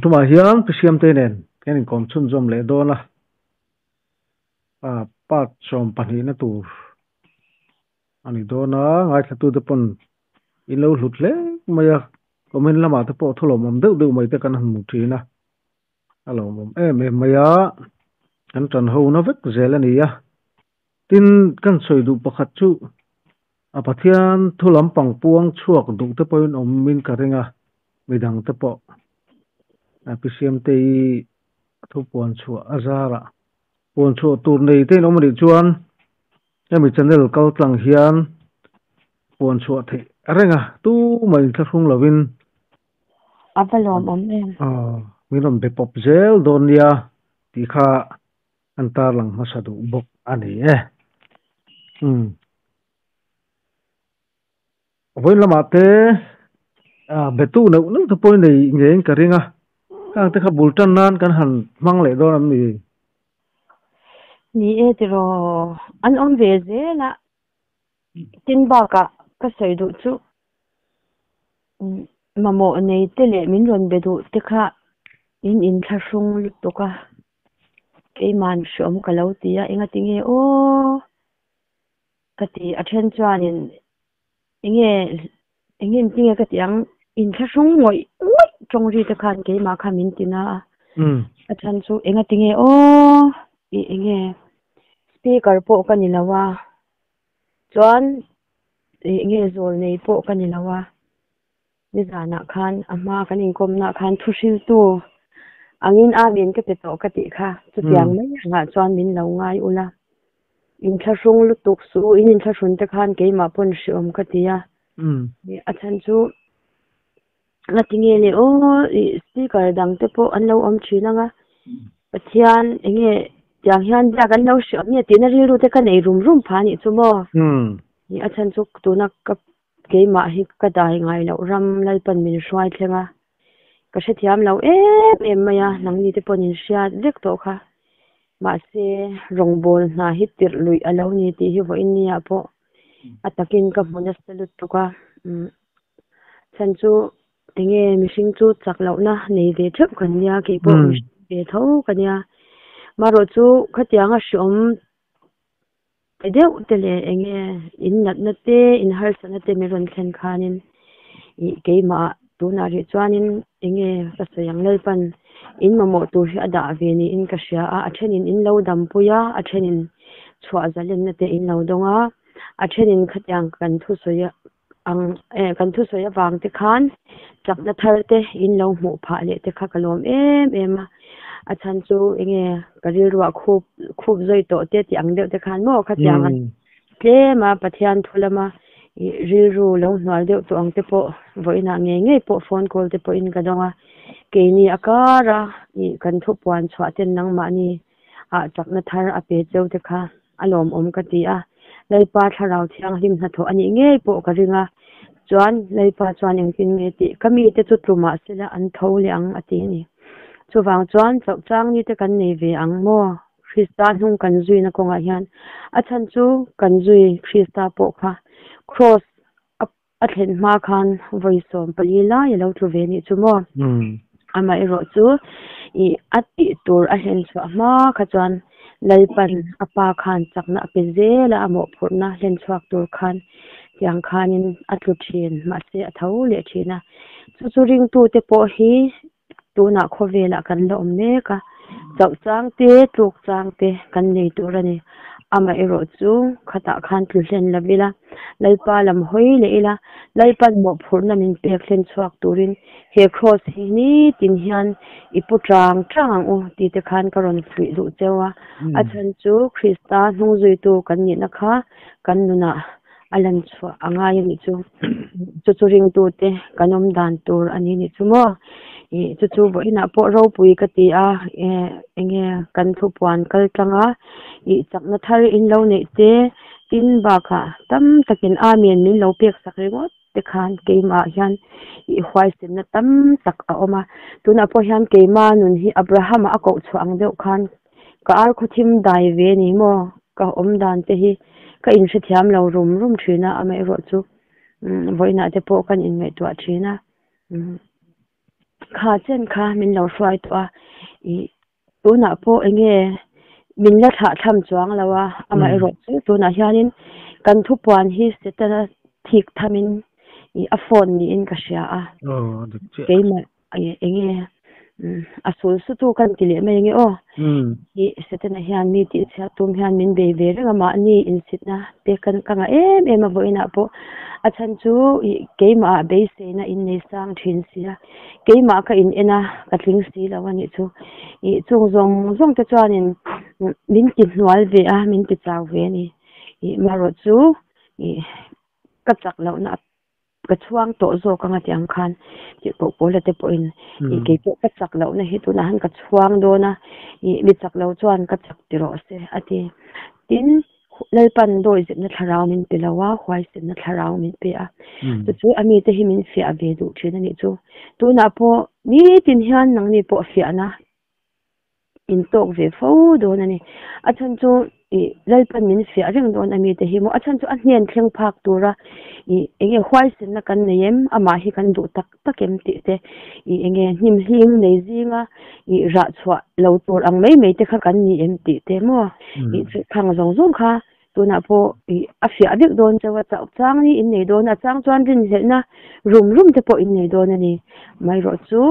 Tumah hian Pi Siamtei nen kan inkawm chhunzawm leh dawn a, part sawmpahnihna tur a ni dawn a, ngaithlatute pawn in lo hlut hle mai a, comment lamah te pawh thulawmawm deuh deuh mai te kan han hmu thin a, a lawmawm em em mai a, kan tan ho na vek zel a ni a. Tin, kan sawi duh pakhat chu a Pathian thu lampang puang chhuak duh te pawhin awmin ka ring a, midang te pawh Pi Siamtei thu puan chhuah a zarah puan chhuah tur nei te in awm anih chuan hemi channel kal tlang hian puan chhuah theih a reng a, tumah inthlahrung lovin A va lawmawm em? Min rawn be pawp zel dawn nia tih kha an tarlang hmasa duh bawk a ni e. Umm. Vawiin lamah te betu neuh neuh te pawh i nei ngeiin ka ring a, khang te kha bul tan nan kan han hmang leh dawn em ni? Ni e tiraw, an awm ve zel a, tin bakah ka sawi duh chu mamawh nei te leh min rawn be duh te kha in inthlahrung lutuk a, Keiman hreawm ka lo ti a, engati nge aw ka ti. A then chuanin enge enge engti nge ka ti ang, inthlahrung ngawih ngawih tawng ri te khan keimah kha min ti na a. A then chu engati nge aw i enge speaker pawh ka ni lo a, chuan enge zawl nei pawh ka ni lo a. Nizanah khan a hma kan inkawmnaah khan thuhriltu angin Amen ka pe tawh ka tih kha. Chutiang mai angah chuan min lo ngai ula. Inthlahrung lutuk suh u, in inthlahrun te khan keimah pawn hreawm ka ti a. A chhan chu ngati nge le aw ih speaker dang te pawh an lo awm thin ang a. Pathian enge tiang hian biak an lo hreawm nge tihna rilru te ka nei rum rum pha anih chu maw. A chhan chu tuna ka Keimah hi ka dai ngai loh ram Lalpan min hruai thleng a, ka hrethiam lo em em mai a, nangni te pawhin in hriat vek tawh kha. Mahse, rawngbâwl hna hi tirh luih a lo ni tih hi vawiin niah pawh a takin ka hmu nasa lutuk a. Chhan chu enge mihring chu chak lohna nei ve theuh kan nia, keipawh mihring ve tho ka nia. Marawh chu khatianga hreawm Ti deuh te leh enge in natna te in harsatna te min rawn thlen khanin ih keimah tunah rih chuanin enge ka sawi ang Lalpan in mamawh tur hi a dah ve niin ka hria a, a thenin in lo dampui a, a thenin chhuah zalenna te in lo dawng a, a thenin khatiang kan thusawi ang eh kan thusawi avang te khan chakna thar te in lo hmuh phah leh te kha ka lawm em em a, a chhan chu enge ka rilruah khup khup zawi tawh te tih ang deuh te khan maw khatiang a tlem a Pathian thu lama ih rilru lo hnual deuh tawh ang te pawh vawiinah ngei ngei pawh phone call te pawhin ka dawng a, keini a kara ih kan thupuan chhuah ten nangmahni ah chakna thar a pe cheu te kha a lawmawm ka ti a, Lalpa Thlarau Thianghlim hnathawh a nih ngei pawh ka ring a, chuan Lalpa chuan engtin nge tih ka mite chu tlu mah sela an tho leh ang a ti a ni. Chuvang chuan chauh chang ni te kan nei ve ang maw? Krista hnung kan zuina kawngah hian a chhan chu kan zui Krista pawh kha Kraws a thlen hma khan vawi 14 lai a lo tlu ve nih chu maw? Amaherawh chu ih a tih tur a hlen chhuah hma kha chuan Lalpan a pa khan chakna a pe zel a, a mawhphurhna hlen chhuak tur khan tiang khanin a tlu thin, mahse a tho leh thin a. Chu chu ringtute pawh hi tunah khawvelah kan la awm mek a, chauh chang te, tluk chang te kan nei tur a ni. Amaherawh chu khatah khan tlu hlen lo ila, Lalpa lam hawi leh ila, Lalpan mawhphurhna min pek hlen chhuak turin he kraws hi nitin hian i pu chang chang ang u tih te khan ka rawn fuih duh cheu a. A chhan chu Krista hnungzuitu kan nihna kha kan nunah a lan chhuah a ngai a nih chu. Chu chu ringtute kan awm dan tur a ni nih chu maw? Ih chu chu vawiinah pawh ropui ka ti a, enge kan thupuan kal tlang a, ih chakna thar in lo neih te, tin bakah tam takin Amen min lo pek sak ringawt te khan keimah hian ih huaisenna tam tak a awm a. Tunah pawh hian keima nun hi Abraham-a a koh chhuah ang deuh khan Ka ar khawthim dai ve ni maw? Ka awm dan te hi ka inhrethiam lo rum rum thin a, amaherawh chu vawiinah te pawh kan inngaihtuah thin a. Kha chen kha min lo hruai tawh a, ih tunah pawh eng nge min la thlah tham chuang lo a, amaherawh chu tunah hianin kan thupuan hi Setana thik thamin ih a phone niin ka hria a, keimah eng nge a sul sutu kan ti leh mai ang e aw. Ih Setana hian mi tihchhiat tum hian min bei ve reng a, mahni insitna te kan ka ngah em em a vawiinah pawh a chhan chu ih keimahah beiseina innei sang thin si a, keimah ka in en a ka tling si lo a nih chu. Ih chung zawng zawng te chuanin min ti hnual ve a, min ti chau ve a ni. Ih marawh chu ih ka chak lohna Ka chhuang tawh zawk anga tih ang khan tih pawh Paula te pawhin ih kei pawh ka chak lohna hi tunah han ka chhuang dawn a, ih mi chak lo chuan ka chak ti rawh se a ti. Tin, Lalpan dawihzepna thlarau min pe lo a, huaisenna thlarau min pe a. Chu chu a mite hi min fiah ve duh thin a nih chu. Tunah pawh nitin hian nangni pawh fiahna in tawk ve fo dawn a ni. A chhan chu ih Lalpan min fiah reng dawn a mi te hi maw a chhan chu a hnen thleng phak tura ih eng nge huaisenna kan nei em amah hi kan duh tak tak em tih te ih eng nge hnim hling nei zinga ih rah chhuah lo tur ang mai mai te kha kan ni em tih te maw ih chu khang zawng zawng kha tunah pawh ih a fiah vek dawn chauh a chauh chang ni in nei dawn a chang chuan rinhlelhna rum rum te pawh in nei dawn a ni mai rawh chu.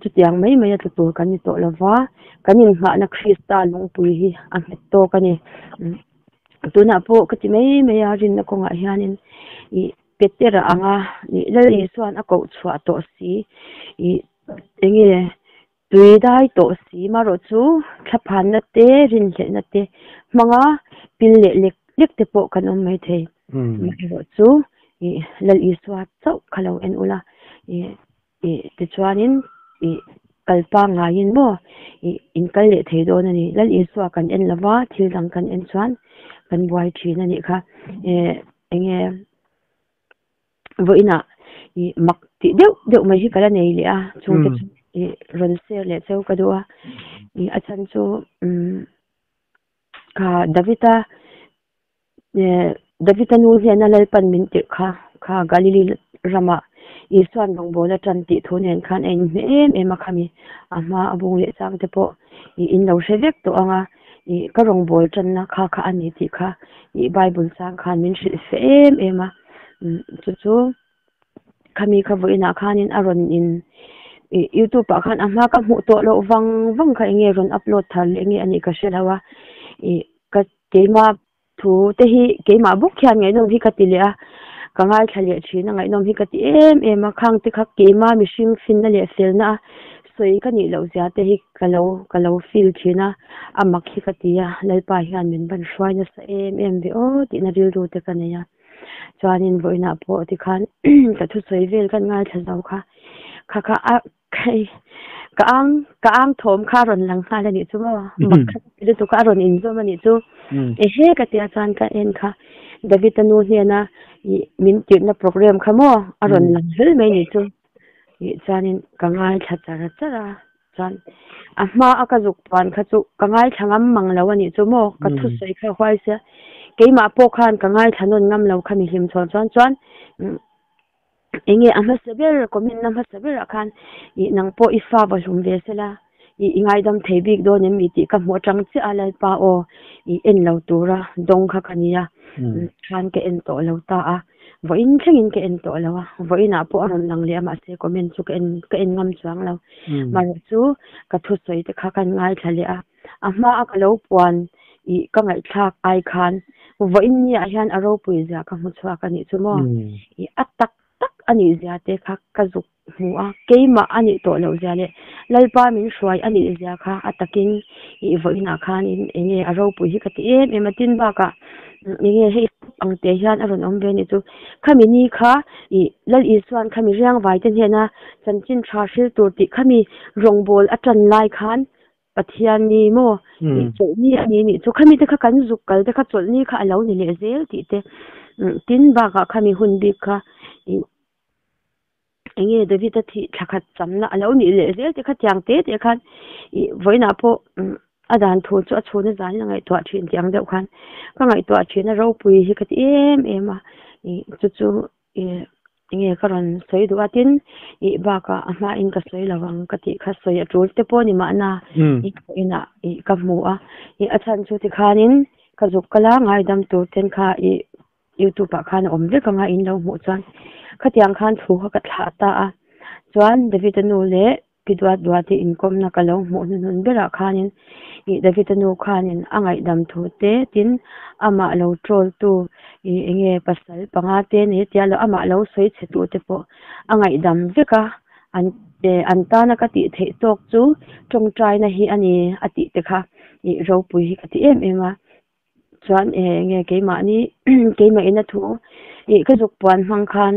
Chutiang mai mai a tla tur kan ni tawh lo va, kan inngahna Krista lungpui hi a nghet tawk a ni. Tunah pawh ka ti mai mai a, rinna kawngah hianin ih Petera anga ih Lal Isua'n a koh chhuah tawh si, ih eng nge tui dai tawh si marawh chu thlaphanna te, rinhlelhna te hmanga pil leh lek lek te pawh kan awm maithei. Maherawh chu ih Lal Isua chauh kha lo en ula, ih Ih tichuanin ih kal pangngaiin maw ih in kal leh thei dawn a ni. Lal Isua kan en lova thil dang kan en chuan kan buai thin a nih kha. Ih eng nge vawiinah ih mak tih deuh deuh mai hi ka la nei leh a chungte chu ih rawn share leh cheu ka duh a. Ih a chhan chu umm kha Davida Davida nu hian a Lalpan min tirh kha, kha Galili ramah Isua'n rawngbâwl a ṭan tih thu nen khan a inhmeh em em a khami a hma a bung leh chang te pawh ih in lo hre vek tawh ang a, ih ka rawngbâwl ṭanna kha kha a ni tih kha ih Bible chang khan min hrilh feh em em a, chu chu Khami kha vawiinah khanin a rawn in ih youtube ah khan a hma ka hmuh tawh loh vang vang kha eng nge rawn upload thar leh nge a nih ka hre lo a ih ka keima thu te hi keimah bawk hian ngaihnawm hi ka ti leh a ka ngaithla leh thin a ngaihnawm hi ka ti em em a khang te kha keima mihring finna leh felna a sawi ka nih loh zia te hi ka lo ka lo feel thin a a mak hi ka ti a Lalpa hian min ban hruai nasa em em ve aw tihna rilru te ka nei a. Chuanin vawiinah pawh tikhan ka thusawi vel kan ngaithla zo kha kha kha a hei ka ang ka ang thawm kha a rawn lang nghal a nih chu maw mak kha ka ti lutuk a a rawn inzawm a nih chu ehe ka tia chuan ka en kha David-a nu hnena ih min tirhna program kha maw a rawn lang hlel mai a nih chu ih chuanin ka ngaithla char char a. Chuan a hma a ka zuk puan kha chu ka ngaithla ngam mang lo a nih chu maw? Ka thusawi kha huai sia. Keimah pawh khan ka ngaithla nawn ngam lo kha mi hlim chhawn chuan chuan eng nge a hmasa ber comment na hmasa berah khan ih nang pawh i fa va hlum ve sela ih i ngaidam thei bik dawn em mi tih ka hmuh atang chiah a Lalpa aw ih en lo tura dawng kha ka nia khan ka en tawh lo ta a. Vawiin thlengin ka en tawh lo a, vawiinah pawh a rawn lang leh a mahse comment chu ka en ka en ngam chuang lo. Mahrawh chu ka thusawi te kha kan ngaithla leh a, a hma a ka lo puan ih ka ngaihthlak ai khan vawiin ni ah hian a ropui zia ka hmu chhuak a nih chu maw? Ih a tak tak a nih zia te kha ka zuk hmu a, keimah a nih tawh loh zia leh Lalpa min hruai a nih zia kha a takin ih vawiinah khanin eng nge a ropui hi ka ti em em a, tin bakah eng nge hei ang te hian a rawn awm ve a nih chu. Khami ni kha ih Lal Isua'n khami riangvai te hnena chanchin tha hril tur tih khami rawngbâwl a ṭan lai khan Pathian ni maw ih chawlhni a ni nih chu khami te kha kan zuk kal te kha chawlhni kha a lo ni leh zel tih te tin bakah khami hun bik kha ih Eng nge David-a thih thla khat chamna a lo nih leh zel te kha tiang te te khan ih vawiinah pawh a dan thu chu a chhun a zanin a ngaihtuah thin tih ang deuh khan ka ngaihtuah thin a ropui hi ka ti em em a ih chu chu ih. Enge ka rawn sawi duh a tin ih bakah a hmain ka sawi lo ang ka tih kha sawi a tul te pawh a ni mahna i inah ih ka hmu a ih a chhan chu tikhanin ka zuk kal a ngaidam tur ten kha ih youtube ah khan a awm vek anga in lo hmuh chuan khatiang khan thu kha ka thlah ta a chuan David-a nu leh Pi Duat Duati inkawmna ka lo hmuh hnuhnun berah khanin ih David-a nu khanin a ngaihdam thu te tin amah lo troll tu ih enge pasal panga te nei tia lo amah lo sawi chhe tu te pawh a ngaihdam vek a an an tana ka tih theih tawk chu tawngtaina hi a ni a tih te kha ih ropui hi ka ti em em a. Chuan enge keimahni keimah ina thu ih ka zuk puan hmang khan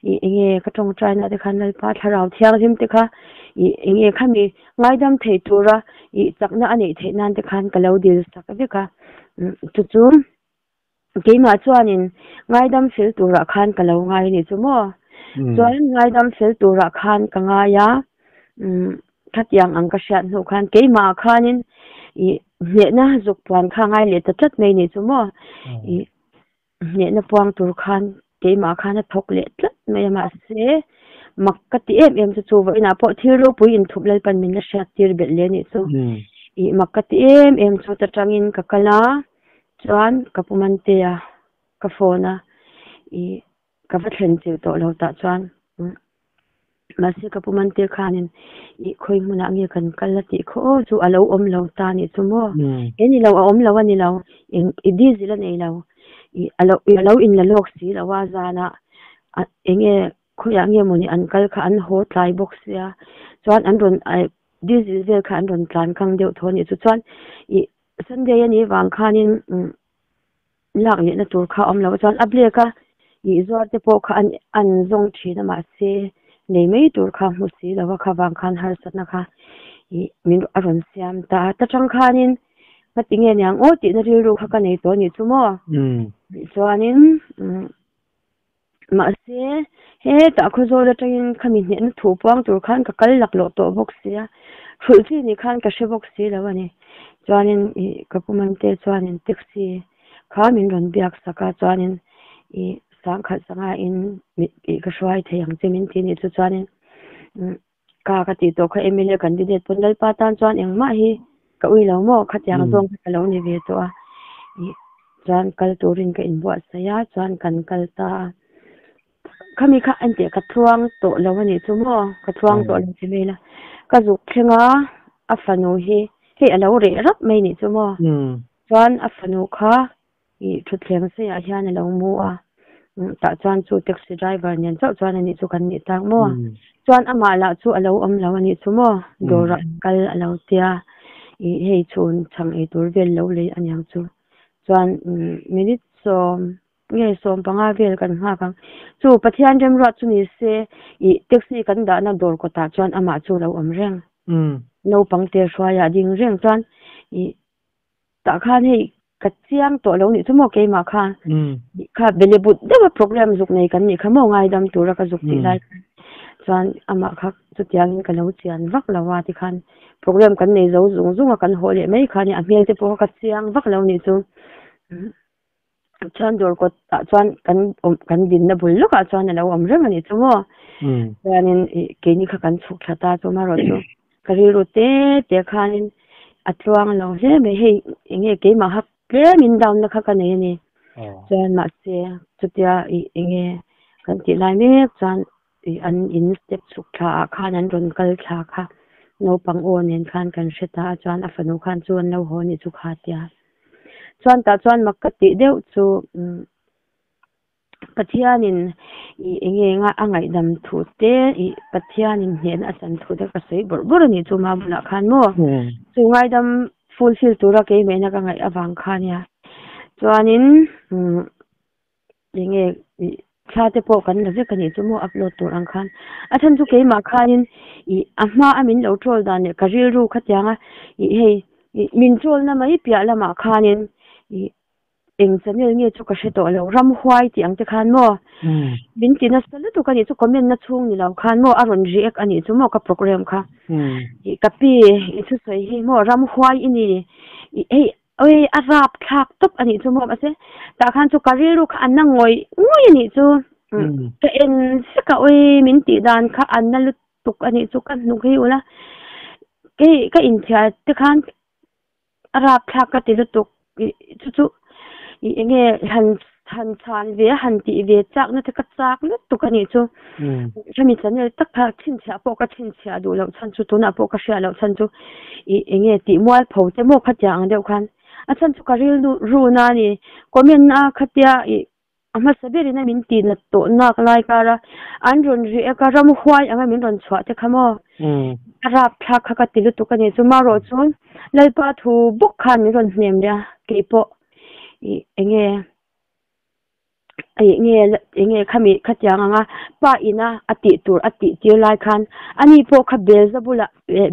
ih enge ka tawngtaina te khan Lalpa thlarau thianghlim te kha ih enge khami ngaidam thei tura ih chakna a neih theih nan te khan ka lo dil sak vek a chu chu keimah chuanin ngaidam fel turah khan ka lo ngai a ni chu maw chuan ngaidam fel turah khan ka ngai a Khatiang ang ka hriat hnu khan keimah khanin ih hnehna zuk puan kha ngai leh ta tlat mai ni chu maw? Ih hnehna puang tur khan keimah khan a thawk leh tlat mai a mahse mak ka ti em em chu chu vawiinah pawh thil ropui inthup Lalpan min la hriat tir belh leh anih chu. Ih mak ka ti em em chu ta tangin ka kal a chuan ka pu Mantea ka phone a ih Ka va thlen chilh tawh lo tah chuan mahse ka pu Mante khanin ih khawi hmunah nge kan kal a tih khaw aw chu a lo awm lo ta nih chu maw he ni lo a awm lo a ni lo eng i diesel a nei lo ih a lo a lo in la lawk si lo a zanah a eng nge khawiah nge mawni an kal kha an haw tlai bawk sia chuan an rawn diesel vel kha an rawn tlan kang deuh thaw a nih chu chuan ih Sunday a nih vang khanin Lak lehna tur kha a awm lo chuan a black a ih zuar te pawh kha an an zawng thin a mahse nei mai tur kha hmu si lo a kha vang khan harsatna kha ih min a rawn siam ta a ta tang khanin ngati nge niang aw tihna rilru kha ka nei tawh a nih chu maw chuanin umm Mahse, hetah Khawzawl atangin khami hnehna thu puang tur khan ka kal laklawh tawh bawk sia, hrulh chi ni khan ka hre bawk si lo a ni. Chuanin ih ka pu Mante chuanin taxi kha min rawn biak sak a, chuanin ih sangkhat sanga in ih ka hruai thei ang che min ti nih chu chuanin umm Ka ka tih tawh kha MLA candidate pawn Lalpa tan chuan engmah hi ka ui lo maw khatiang zawng kha ka lo ni ve tawh a ih chuan kal turin ka inbuatsaih a chuan kan kal ta a khami kha engteh ka tluang tawh lo a nih chu maw ka tluang tawh lo ti mai la ka zuk thleng a a fanu hi hei a lo reh rap mai nih chu maw chuan a fanu kha Ih thutthleng seiah hian a lo mu a, tah chuan chu taxi driver nen chauh chuan anih chu kan nih tak maw? Chuan amah lah chu a lo awm lo anih chu maw? Dawrah an kal a lo tia, ih hei chhun chhang ei tur vel lo lei aniang chu. Chuan minute sawm nge 15 vel kan nghak ang. Chu Pathian remruat chu ni se ih taxi kan dahna dawr kawtah chuan amah chu a lo awm reng. Naupang te hruaiah ding reng chuan ih Tah khan hei ka chiang tawh lo nih chu maw keimah khan kha bele but deuha program zuk nei kan nih kha maw ngaidam tura ka zuk tih lai khan chuan amah kha chutiangin ka lo chian vak lo a tikhan program kan nei zo zung zung a kan haw leh mai khan a hmel te pawh kha ka chiang vak lo nih chu chuan dawr kawt ah chuan kan awm kan dinna bul lawkah chuan a lo awm reng a nih chu maw chuanin ih keini kha kan chhuk thla ta chu amaherawh chu ka rilru te te khanin a tluang lo hle mai hei eng nge keimah kha tlemin down na kha ka nei a ni chuan mahse chutia ih eng nge kan tih lai mek chuan ih an in step chhuk thla ah khan an rawn kal thla kha naupang aw nen khan kan hre ta a chuan a fanu khan chu an lo haw a nih chu kha tia. Chuan tah chuan mak ka tih deuh chu Pathianin ih eng eng a a ngaihdam thu te ih Pathianin hnehna a chan thu te ka sawi bawrh bawrh a nih chu ma bulah khan maw chu ngaidam fulfill tura keimahna ka ngaih avang kha nia chuanin umm Enge ih thla te pawh kan la vek a nih chu maw upload tur ang khan. A chhan chu keimah khanin ih a hma a min lo troll dan leh ka rilru khatiang a ih hei ih min troll na mai piah lamah khanin ih eng channel nge chu ka hre tawh lo ramhuai tih ang te khan maw min ti nasa lutuk a nih chu comment na chhung ni lo khan maw a rawn react a nih chu maw ka program kha ih ka pi i thusawi hi maw ramhuai i ni ih hei Oi, a rap thlak tawp a nih chu maw mahse tah khan chu ka rilru kha a na ngawih ngawih a nih chu. Ka en vek a ui min tih dan kha an na lutuk a nih chu ka hnuk hi ula kei ka inthiar te khan a rapthlak ka ti lutuk ih chu chu ih enge han han chhan ve a han tih ve chak na te ka chak lutuk a nih chu hemi channel tak kha chhinchhiah pawh ka chhinchhiah duh loh chhan chu tunah pawh ka hriat loh chhan chu ih enge tih mualpho te maw khatiang ang deuh khan a chhan chu ka rilru runa a ni comment a khatia ih A hmasa berin a min tih nat tawh nak lai kar a, an rawn riak a, ramhuai anga min rawn chhuah te kha maw? A rapthlak kha ka ti lutuk a ni. Chuma rawh chu Lalpa thu bawk khan min rawn hnem leh a, keipawh ih enge ih nge enge khami khatiang anga pa ina a tih tur a tih tir lai khan ani pawh kha Beelzebula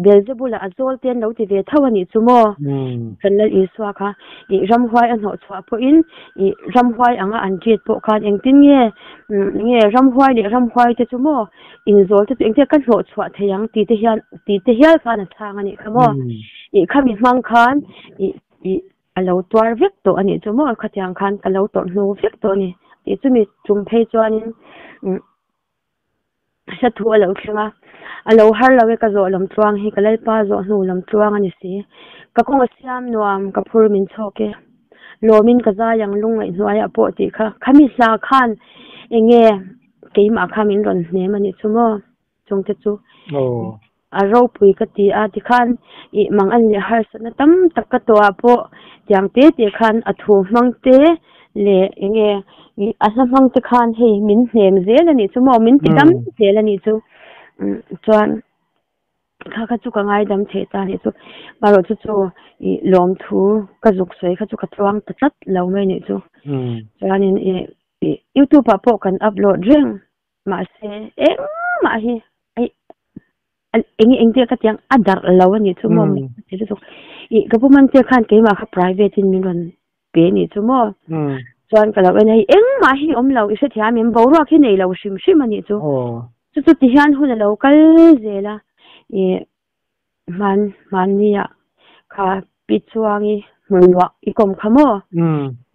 Beelzebula a zawl te an lo ti ve tho a nih chu maw? Kan Lal Isua kha ih ramhuai a hnawh chhuah pawhin ih ramhuai anga an treat pawh khan engtin nge nge ramhuai leh ramhuai te chu maw inzawl te chu engtin nge ka hnawh chhuah thei ang tih te hian tih te hial khan a chhang a nih kha maw? Ih khami hmang khan ih ih a lo tuar vek tawh a nih chu maw? Khatiang khan ka lo tawrh hnu vek tawh a ni. Tih chumi tum phei chuanin umm Hla thu a lo thleng a, a lo har lo e ka zawh lam tluang hi ka Lalpa zawh hnu lam tluang a ni si. Ka kawng a siam nuam, ka phur min chhawk e. Lawmin ka zai ang lungngaih hnuaiah pawh tih kha khami hla khan enge keimah kha min rawn hnem a nih chu maw? Chungte chu a ropui ka ti a tikhan ih mang an leh harsatna tam tak ka tawh ah pawh tiang te te khan a thu hmang te leh enge ih a hla hmang te khan hei min hnem zel a nih chu maw min ti dam zel a nih chu chuan kha kha chu ka ngaidam theih ta a nih chu marawh chu chu ih lawmthu ka zuk sawi kha chu ka tluang ta tlat lo mai a nih chu chuanin ih ih youtube ah pawh kan upload reng. Mahse, engmah hi ai eng eng te ka tiang a darh lo a nih chu maw ti lutuk. Ih ka pu Mante khan keimah kha private in min rawn pe a nih chu maw. Chuan ka lo en a hei engmah hi awm lo i hrethiam em boruak hi nei lo hrim hrim a nih chu. Chu chu ti hian hun a lo kal zel a ih hman hmanni ah kha pi Chuangi hmunluah i kawm kha maw?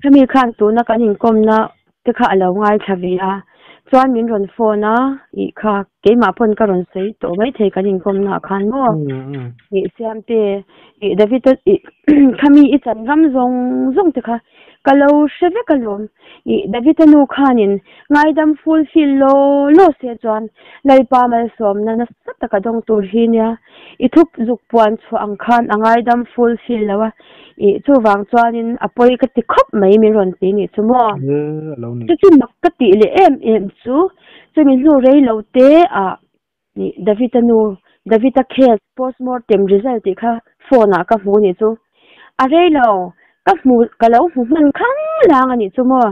Khami khan tuna kan inkawmna te kha a lo ngaithla ve a, chuan min rawn phone a, ih kha keimah pawn ka rawn sawi tawh maithei kan inkawmna ah khan maw? Ih Siamte, ih David-a ih khami i chan ram zawng zawng te kha ka lo hre vek alawm, ih David-a nu khanin ngaidam fulfill law law se chuan Lalpa malsawmna nasa taka dawng tur hi nia, i thup zuk puan chhuah ang khan a ngaidam fulfill lo a, ih chuvang chuanin a pawi ka ti khawp mai min rawn ti nih chu maw? Chu chu mak ka tih leh em em chu, chumi hnu rei lo te ah ih David-a nu, David-a case postmortem result tih kha phone ah ka hmu nih chu, a rei lo, ka hmu ka lo hmu hman khang lang a nih chu maw?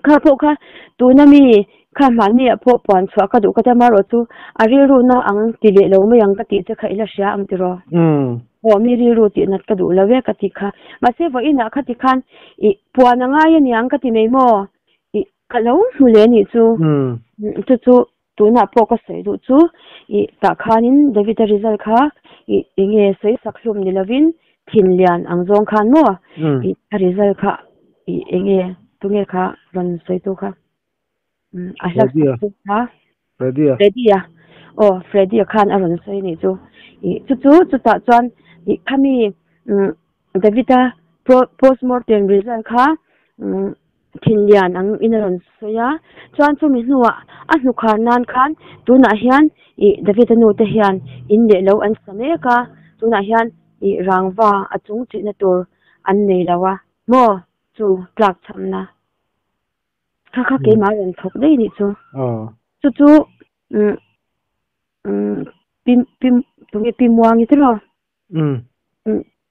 Kha pawh kha tuna mi kha hmanni ah pawh puan chhuah ka duh ka tia marawh chu a rilru na ang ti leh lo mai ang ka tih che kha ila hria ang tiraw? Aw mi rilru tih nat ka duh lo e ka tih kha. Mahse vawiinah kha ti khan ih puan a ngai aniang ka ti mai maw? Ih ka lo hmu leh anih chu. Chu chu tunah pawh ka sawi duh chu ih tah khanin David-a result kha ih enge sawi sak hlum ni lovin thin lian ang zawng khan maw ih a result kha ih enge tunge kha rawn sawi tu kha a hla sak tu kha Freddy-a Freddy-a aw Freddy-a khan a rawn sawi anih chu ih chu chu chutah chuan ih khami David-a postmortem result kha Thin lian ang in a rawn sawi a, chuan chumi hnuah a hnukhar nan khan tunah hian ih David-a nu te hian in leh lo an sa mek a, tunah hian ih rangva a chung chihna tur an nei lo a maw chu tlak chhamna kha kha keimah a rawn thawk daih nih chu. Chu chu umm umm pi pi tunge pi Muangi te maw?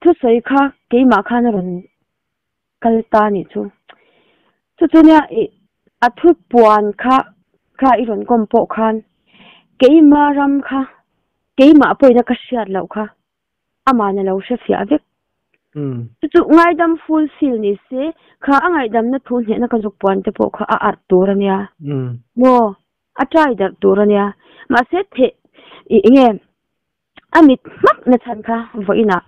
Thusawi kha keimah khan a rawn kal ta nih chu. Chu chu nia ih a thu puan kha kha i rawn kawm pawh khan keima ram kha keimah pawhin a ka hriat loh kha aman a lo hre fiah vek. Chu chu ngaidam fulfill ni se kha a ngaihdamna thu hnehna ka zuk puan te pawh kha a arh tur a nia maw a try darh tur a nia mahse theh ih enge A mit hmak na chhan kha vawiinah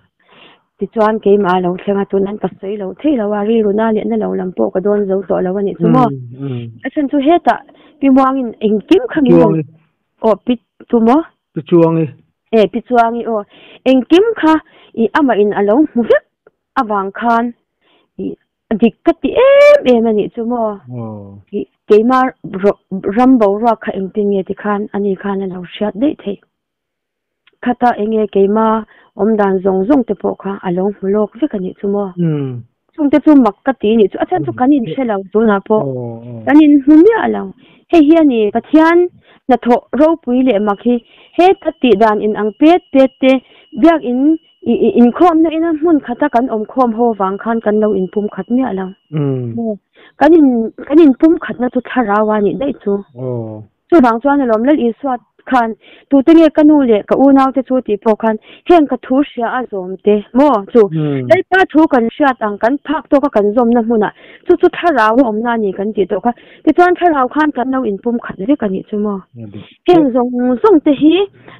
Tichuan keimah a lo thleng a, tun an ka sawi lo thei lo a, rilru na leh na lo lam pawh ka dawn zo tawh lo a nih chu maw. A chhan chu hetah Pi Muangin engkim kha min rawn aw Pi chu maw? Pi Chuangi. E Pi Chuangi aw. Engkim kha i amah in a lo hmu vek avang khan i dik ka ti em em a nih chu maw. I keimah ram boruak kha engtin nge tikhan ani khan a lo hriat daih theih. Khata enge keima awm dan zawng zawng te pawh kha a lo hmu lawk vek a nih chu maw? Chung te chu mak ka ti nih chu a chhan chu kan inhre lo tunah pawh kan inhmu miah lo. Hei hi a ni Pathian hnathawh ropui leh mak hi heta tih dan in ang pet pet te biak in inkhawmna ina hmun khata kan awm khawm ho avang khan kan lo inpum khat miah lo. Kan in kan inpum khatna chu thlarau a nih daih chu. Chuvang chuan alawm Lal Isua khan tute nge ka nu leh ka unaute chu tih pawh khan heng ka thu hria a zawm te maw chu Lalpa thu kan hriat ang kan phak tawka kan zawmna hmunah chu chu thlarau a awmna a ni kan tih tawh kha tichuan thlarau khan kan lo inpum khat vek a nih chu maw heng zawng zawng te hi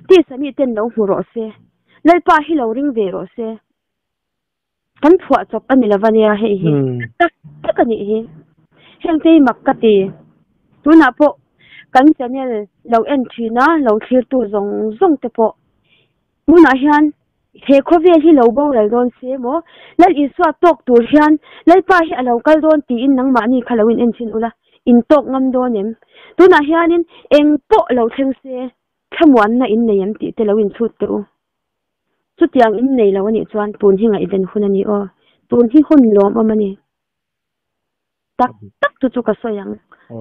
tisa mi ten lo hmu rawh se Lalpa hi lo ring ve rawh se kan phuah chawp a ni lova nia hei hi tak tak a nih hi heng te hi mak ka ti tunah pawh kan channel lo en thin a lo thlir tu zawng zawng te pawh tunah hian he khawvel hi lo boral dawn se maw Lal Isua tawk tur hian Lalpa hi a lo kal dawn tiin nangmahni kha lo in en thin ula in tawk ngam dawn em tunah hianin eng pawh lo thleng se thlamuanna in nei em tih te lo in chhut teh u. Chutiang in nei lo a nih chuan tun hi ngaihven hun a ni aw. Tun hi hun lawmawm a ni. Tak tak chu chu ka sawi ang.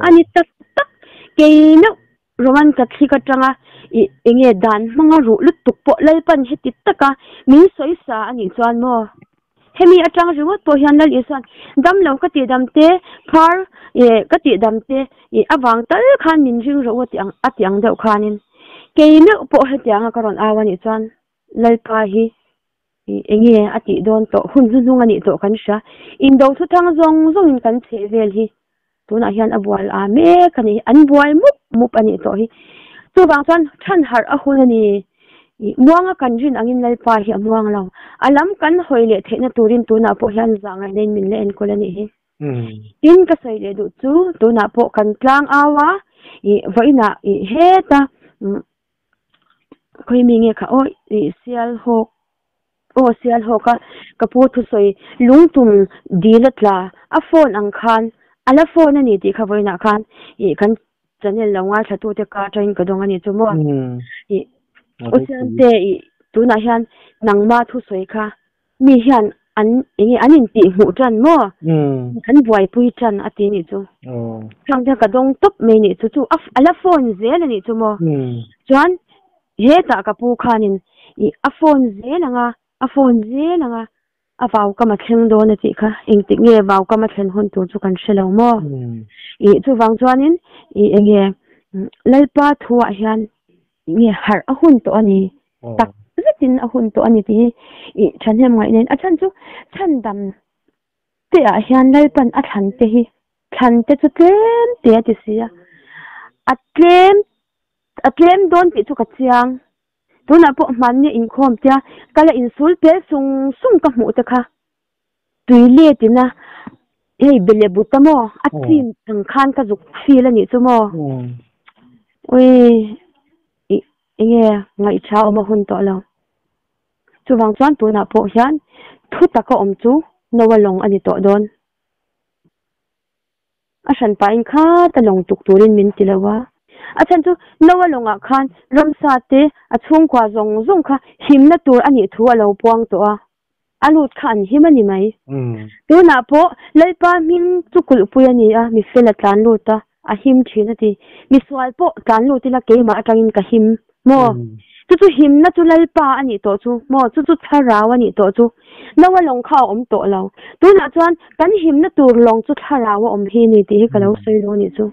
A ni tak tak. Kei meuh Roman Catholic atanga i enge dan hmanga ruh lutuk pawh Lalpan heti taka min sawi sa a nih chuan maw? Hemi atang ringawt pawh hian Lal Isuan dam lo ka tih dam te, phar ka tih dam te avang tal khan min ring rawh u a tih ang a tih ang deuh khanin kei meuh pawh hetianga ka rawn au a nih chuan Lalpa hi enge a tih dawn tawh hun hnuhnung a nih tawh kan hria. Indo thuthang zawng zawngin kan chheh vel hi tunah hian a bual a mek a ni an buai mup mup a nih tawh hi chuvang chuan than harh a hun a ni ih muanga kan rin angin Lalpa hi a muang lo a lam kan hawi leh theihna turin tunah pawh hian zah ngaihna in min la enkawl a nih hi tin ka sawi leh duh chu tunah pawh kan tlang au a ih vawiinah ih heta khawi mi nge kha aw ih sial hawk Aw Sialhawk a, ka pu thusawi lungtum dil a tla, a phone ang khan, a la phone a ni tih kha vawiinah khan ih kan channel lo ngaithla tute ka atangin ka dawng a ni chu maw. Ih U Siante ih tunah hian nangma thusawi kha mi hian an enge an intih hmuh tan maw, an buaipui tan a ti nih chu. Khang te ka dawng tawp mai nih chu, chu a la phone zel a nih chu maw. Chuan Hetah ka pu khanin ih a phone zel ang a, a phone zel ang a, a vaukam a thleng dawn a tih kha engtik nge vaukam a thlen hun tur chu kan hre lo maw? Ih chuvang chuanin ih enge Lalpa thuah hian nge harh a hun tawh a ni, tak zetin a hun tawh a ni tih hi ih thahnem ngaih nen a chhan chu chhandam te ah hian Lalpan a thlan te hi thlan te chu tlem te a ti si a, a tlem A tlem dawn tih chu ka chiang. Tunah pawh hmanni inkhawm tia ka la insul pel sung sung ka hmuh te kha tui let ina hei bele but a maw a chim ang khan ka zuk feel a nih chu maw. Ui ih enge ngaihṭha awm a hun tawh lo. Chuvang chuan tunah pawh hian thu taka awm chu Noah lawng a ni tawh dawn. A hran pahin kha ta lawng tuk turin min ti lo a. A chhan chu Noah lawngah khan ramsa te a chhungkua zawng zawng kha himna tur a nih thu a lo puang tawh a, a lut kha an him a ni mai. Tunah pawh Lalpa hming chu kulhpui a ni a, mi fel a tlan lut a, a him thin a ti. Mi sual pawh tlan lut ila keimah atangin ka him maw? Chu chu himna chu Lalpa a nih tawh chu maw? Chu chu thlarau a nih tawh chu. Noa lawng kha a awm tawh lo. Tunah chuan kan himna tur lawng chu thlarau a awm hi a ni tih hi ka lo sawi dawn nih chu.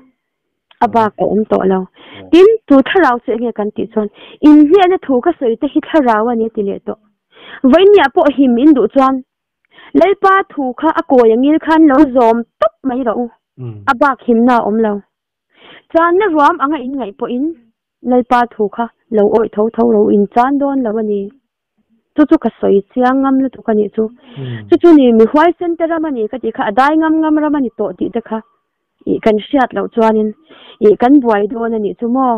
A bak a awm tawh lo. Tin, chu thlarau chu enge kan tih chuan inhniahna thu ka sawi te hi thlarau a ni a ti leh tawh. Vawiinniah pawh him in duh chuan Lalpa thu kha a kawi angil khan lo zawm tawp mai rawh u. A bak himna a awm lo. Channa ruam anga in ngaih pawhin Lalpa thu kha lo awih tho tho rawh u, in chan dawn lo a ni. Chu chu ka sawi chiang ngam lutuk a nih chu. Chu chu ni mi huaisen te ram a ni ka tih kha, a dai ngam ngam ram a ni tawh tih te kha ih kan hriat loh chuanin ih kan buai dawn a nih chu maw.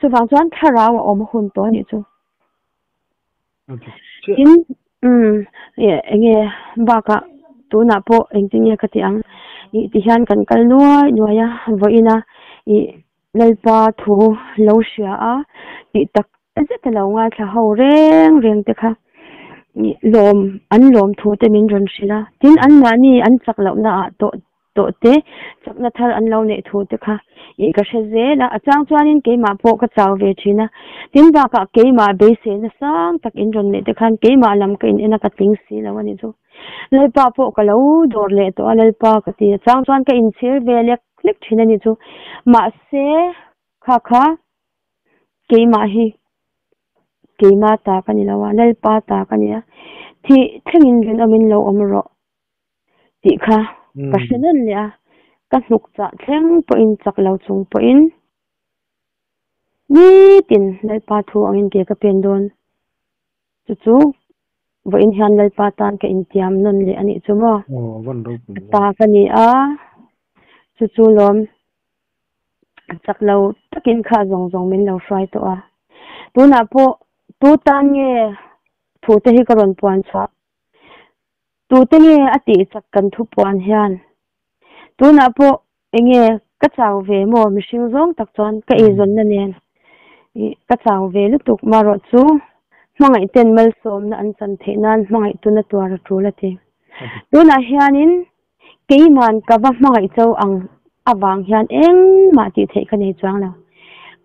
Chuvang chuan thlarau a awm hun tawh a nih chu. Tin, umm eng nge bakah tunah pawh engtin nge ka tih ang ih ti hian kan kal nuai nuai a, vawiin a ih Lalpa thu lo hria a tih tak zet a lo ngaithla ho reng reng te kha ih lawm an lawm thu te min rawn hrilh a, tin anmahni an chak lohna ah tawh tawh te chakna thar an lo neih thu te kha ih ka hre zel a, a chang chuanin keimah pawh ka chau ve thin a, tin bakah keimah beiseina sang tak in rawn neih te khan keimah lam ka in en a ka tling si lo a nih chu. Lalpa pawh ka lo dawr leh tawh a, Lalpa ka ti a chang chuan ka inchhir ve lek lek thin a nih chu. Mahse kha kha keimah hi keimah ta ka ni lo a, Lalpa ta ka ni a, thih thlengin rinawmin lo awm rawh. tih kha ka hre nawn leh a, ka hnuk chah thleng pawhin chak lo chung pawhin nitin Lalpa thu angin ke ka pen dawn. Chu chu vawiin hian Lalpa tan ka intiam nawn leh a nih chu maw? Ka ta ka ni a, chu chu lawm chak lo takin kha zawng zawng min lo hruai tawh a. Tunah pawh tu tan nge thu te hi ka rawn puan chhuah? Tute nge a tih chak kan thu puan hian? Tunah pawh enge ka chau ve maw mihring zawng tak chuan ka eizawnna nen ih ka chau ve lutuk marawh chu hmangaih ten malsawmna an chan theih nan hmangaih tuna tuar a tul a ti. Tunah hianin keiman ka va hmangaih cho ang avang hian engmah tih theih ka nei chuang lo.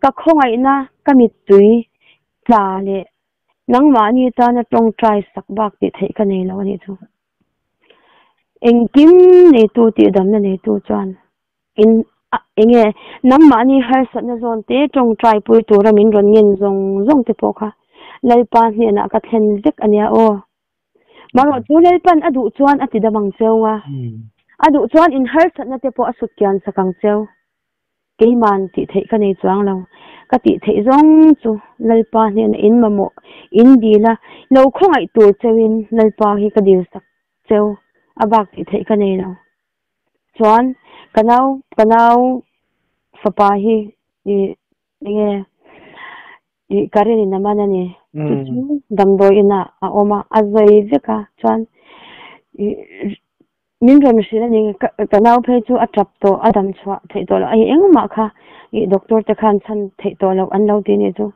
Ka khawngaihna ka mittui tla leh Nangmahni tana tawngtai sak bak tih theih ka nei lo a nih chu. Engkim neitu tih damna neitu chuan in enge nangmahni harsatna zawn te tawngtai pui tura min rawn ngen zawng zawng te pawh kha Lalpa hnenah ka thlen vek a nia aw. Marawh chu Lalpan a duh chuan a ti dam ang cheu nga, a duh chuan in harsatna te pawh a sut kian sak ang cheu. Keiman tih theih ka nei chuang lo. Ka tih theih zawng chu Lalpa hnenah in mamawh in dil a, lo khawngaih tur cheuhin Lalpa hi ka dil sak cheu a bak tih theih ka nei lo. Chuan ka nau ka nau fapa hi ih enge ih ka rin in a man a ni. Chu chu damdawi inah a awm a, a zawi vek a chuan ih Min rawn hrilh a ni, ka nau phei chu a tap tawh, a dam chhuah theih tawh loh a ni engmah kha ih doctor te khan chhan theih tawh loh an lo ti nih chu.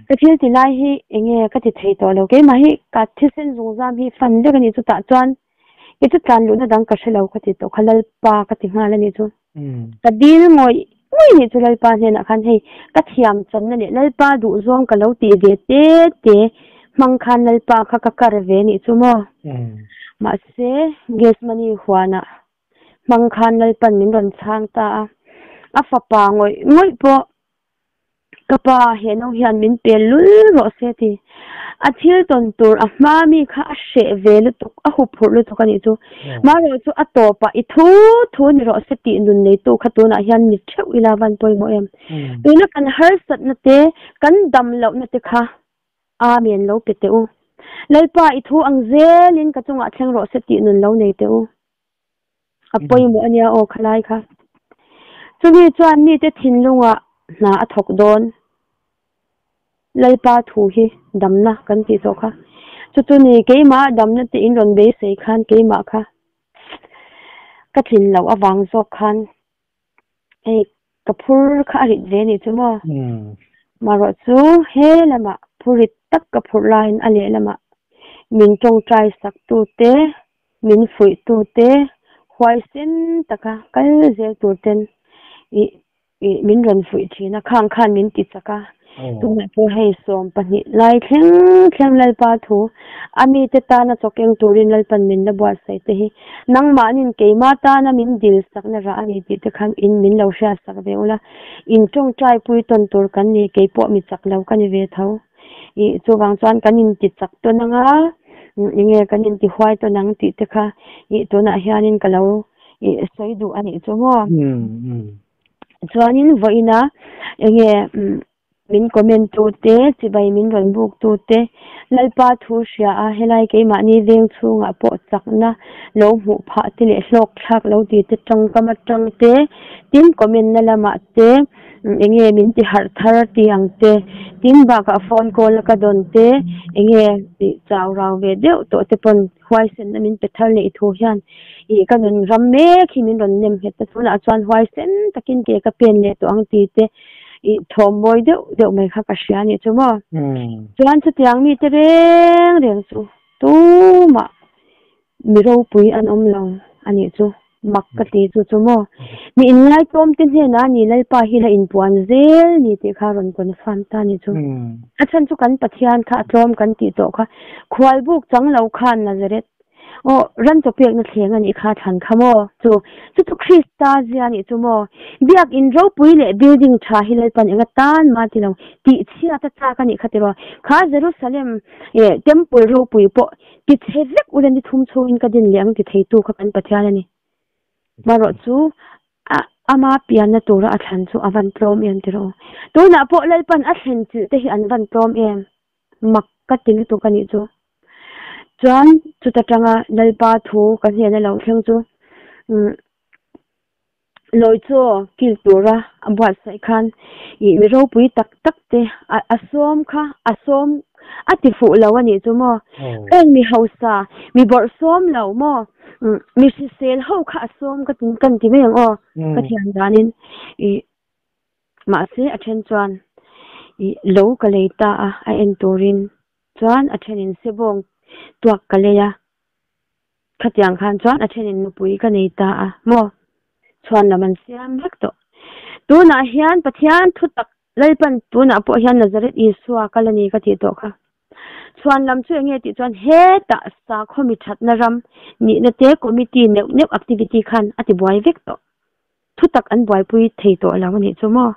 Ka thil ti lai hi enge ka ti thei tawh lo, keimah hi ka thisen zungzam hi fan vek a nih chu tah chuan kei chu tlan luhna dang ka hre lo ka ti tawh kha Lalpa ka ti nghal a nih chu. Ka dil ngawih ngawih nih chu Lalpa hnenah khan hei ka thiam channa leh Lalpa duhzawng ka lo tih ve te te hmang khan Lalpa kha ka kar ve nih chu maw. Mahse Gethsemane huanah hmang khan Lalpan min rawn chhang ta a, a fapa ngawih ngawih pawh Ka pa, he no hian min pel lul rawh se ti. A thil tawn tur a hma mi kha a hreh ve lutuk, a huphurh lutuk a nih chu. Marawh chu a tawpah i thu thu ni rawh se tih nun neitu kha tunah hian ni theuh ila van pawimawh em. Tuna kan harsatna te, kan dam lohna te kha Amen lo pe teh u. Lalpa i thu ang zelin ka chungah thleng rawh se tih nun lo nei teh u. A pawimawh a nia aw khalai kha. Chumi chuan mite thinlungah hna a thawk dawn. Lalpa thu hi damna kan tih tawh kha. Chu chu ni keimah damna te in rawn beisei khan keimah kha ka tlin loh avang zawk khan hei ka phur kha a rit ve nih chu maw. Marawh chu he lamah phur rit tak ka phurh laiin a lehlamah min tawngtai sak tute Min fuihtute huaisen taka kal zel tur ten ih ih min rawn fuih thin a, khang khan min ti chak a. Tunah pawh hei 12 lai thleng thleng Lalpa thu a mite tana chawkeng turin Lalpan min la buatsaih te hi nangmahnin keimah tana min dil sakna rah a ni tih te khan in min lo hriatsak ve ula, in tawngtai pui tawn tur kan ni, keipawh mi chak lo ka ni ve tho. Ih chuvang chuan kan inti chak tawn ang a, enge kan inti huai tawn ang tih te kha ih tunah hianin ka lo ih sawi duh a nih chu maw. Chuanin vawiina enge. Min comment tu te, chibai min rawn buk tu te, Lalpa thu hria a helai keimahni veng chhungah pawh chakna lo hmuh phah te leh hlawk thlak lo ti te tawngkam atang te, tin comment na lamah te enge min ti harh thar ti ang te, tin bakah phone call a ka dawn te enge tih chau rau ve deuh tawh te pawn huaisenna min pe thar leh i thu hian ih ka nun ram mek hi min rawn nem nghet ta tunah chuan huaisen takin ke ka pen leh tawh ang ti te. I thawm mawi deuh deuh mai kha ka hria a nih chu maw. Chuan chutiang mite reng reng chu tumah mi ropui an awm lo a nih chu, mak ka ti chu chu maw. Mi inngaitawm te hnenah a ni Lalpa hi la inpuan zel ni tih kha rawn confirm ta a nih chu. A chhan chu kan Pathian kha a tlawm kan tih tawh kha khualbuk chang lo khan Nazareth Aw, ran chaw pekna thleng a nih kha thlan kha maw? Chu, chu chu Krista zia a nih chu maw? Biak in ropui leh building tha hi Lalpan eng atan mah ti lo, tih chhiat a chak a nih kha tiraw? Kha Jerusalem eh temple ropui pawh ti chhe vek ula ni thum chhungin ka din leh ang ti theitu kha kan Pathian a ni. Marawh chu a ama pianna tura a thlan chu a van tlawm em tiraw? Tunah pawh Lalpan a thlen chilh te hi an van tlawm em? Mak ka ti lutuk a nih chu. Chuan chuta tanga Lalpa thu ka hnena lo thleng chu umm lawi chaw kil tura a buatsaih khan ih mi ropui tak tak te a sawm kha a sawm a ti fuh lo a nih chu maw. Eng mi hausa mi bawrh sawm lo maw umm mi hrisel ho kha a sawm ka ti kan ti mai ang aw ka thiam danin ih Mahse a then chuan ih lo ka lei ta a, a en turin chuan a thenin sebawng tuak ka lei a, khatiang khan chuan a thenin nupui ka nei ta a maw? Chhuan lam an siam vek tawh. Tunah hian Pathian thu tak Lalpan tunah pawh hian Nazareth Isua kal a ni ka tih tawh kha. Chhuan lam chu enge tih chuan hetah sakhaw mi thatna ram nihna te committee neuh neuh activity khan a ti buai vek tawh. Thu tak an buaipui thei tawh lo a nih chu maw?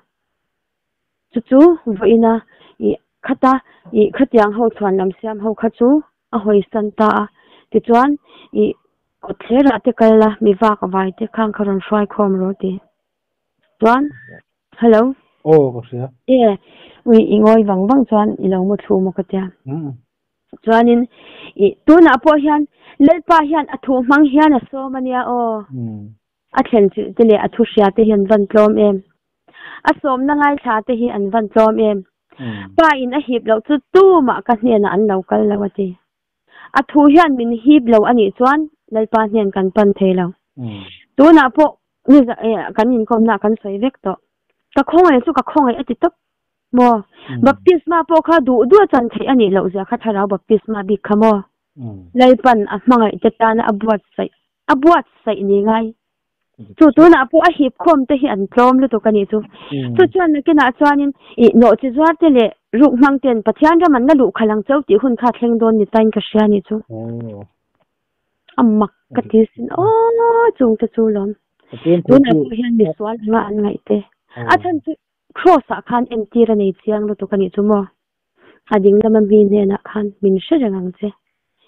Chu chu vawiina ih khata ih khatiang ho chhuan lam siam ho kha chu a hawisan ta a, tichuan ih kawt thlerah te kal la mi vak vai te khang kha rawn hruai khawm rawh ti. Chuan hello. Aw ka hria. E ui i ngawi vang vang chuan i lo mu thlu maw ka tia. Chuanin ih tunah pawh hian Lalpa hian a thu hmang hian a sawm a nia aw. A thlen chilh te leh a thu hria te hi an van tlawm em? A sawmna ngaithla te hi an van tlawm em? Pa in a hip loh chu tumah ka hnenah an lo kal lo a ti. A thu hian min hip lo a nih chuan Lalpa hnen kan pan thei lo. Tunah pawh ni kan inkawmna kan sawi vek tawh. Ka khawngaih chu ka khawngaih a ti tawp maw? Baptisma pawh kha duh duh a chan theih a nih loh zia kha thlarau baptisma bik kha maw? Lalpan a hmangaih te tana a buatsaih A buatsaih ni ngai. Chu tunah pawh a hip khawm te hi an tlawm lutuk a nih chu. Chu chuan nakinah chuanin ih nawh chi zuar te leh ruk hmang ten Pathian ram an la luh khalh ang cheu tih hun kha thleng dawn ni tain ka hria a nih chu. A mak ka ti sin aw chung te chu lawm. Tunah pawh hian misual anga an ngaih te. A chhan chu Cross ah khan entir a nei chiang lutuk a nih chu maw. A ding lama mi hnenah khan min hre reng ang che.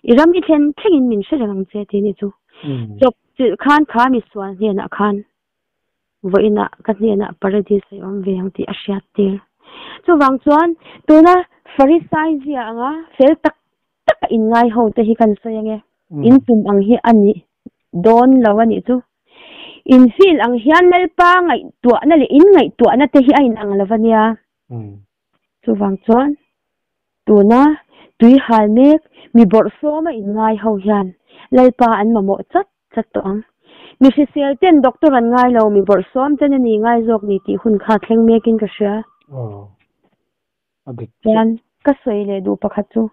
I ram i thlen thlengin min hre reng ang che tih ni chu. Chawp chilh khan kha misual hnenah khan vawiinah ka hnenah paradise a awm ve ang tih a hriat tir. Chuvang chuan tuna Farisai zia anga fel tak taka inngai ho te hi kan sawi ange. In tum ang hi a ni dawn lo a nih chu. In feel ang hian Lalpa ngaihtuahna leh in ngaihtuahna te hi a inang lo va nia. Chuvang chuan tuna tui hal mek mi bawrhsawma inngai ho hian Lalpa an mamawh chat chat tawh ang. Mi hrisel ten doctor an ngai lo, mi bawrhsawm ten a ni ngai zawk ni tih hun kha thleng mekin ka hria. Chuan ka sawi leh duh pakhat chu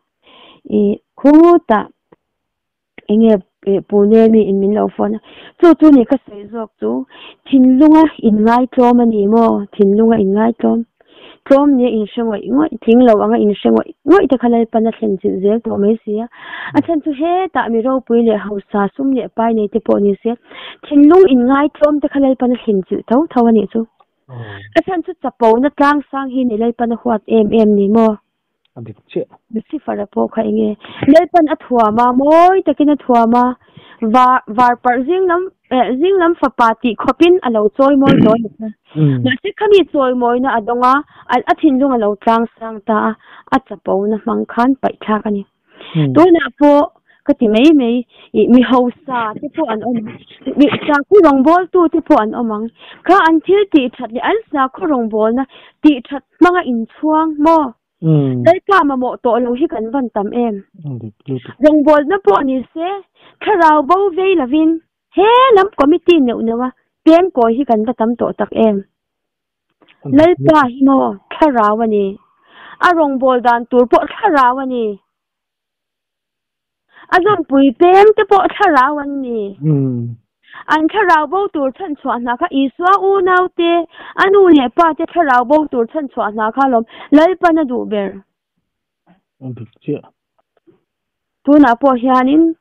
i khutah Enge Pune mi in min lo phone a, chu chu ni ka sawi zawk chu thinlunga inngaitlawm a ni maw? Thinlunga inngaitlawm, tlawm nia inhre ngawih ngawih, tling lo anga inhre ngawih ngawih te kha Lalpan a thlen chilh zel tawh mai si a. A chhan chu hetah mi ropui leh hausa sum leh pai nei te pawh ni se, thinlung inngaitlawm te kha Lalpan a thlen chilh tho tho a nih chu. A chhan chu chapona tlangsang hi ni Lalpan a huat em em ni maw? A dik chiah. Lucifer-a pawh kha enge? Lalpan a thuam a, mawi takin a thuam a, var var parh zing lam Zing lam fapa tih khawpin a lo chawimawi tawh a ni kha. Mahse khami chawimawina a dawng a, a thinlung a lo tlang sang ta a, a chapona hmang khan paihthlak a ni. Tunah pawh ka ti mai mai, ih mi hausa te pawh an awm ang, mi sakhaw rawngbawltu te pawh an awm ang. Kha an thil tih that leh an sakhaw rawngbawlna tih that hmanga inchhuang maw? Lalpa mamawh tawh lo hi kan van tam em? Rawngbawlna pawh ni se, thlarau bo vei lovin he lam committee neuh neuh a peng kawi hi kan va tam tawh tak em? Lalpa hi maw thlarau a ni. A rawngbâwl dan tur pawh thlarau a ni. A zawmpui peng te pawh thlarau an ni. An thlarau bo tur chhanchhuah hna kha Isua unau te, a nu leh pa te thlarau bo tur chhanchhuah hna kha alawm Lalpan a duh ber. Dik chiah. Tunah pawh hianin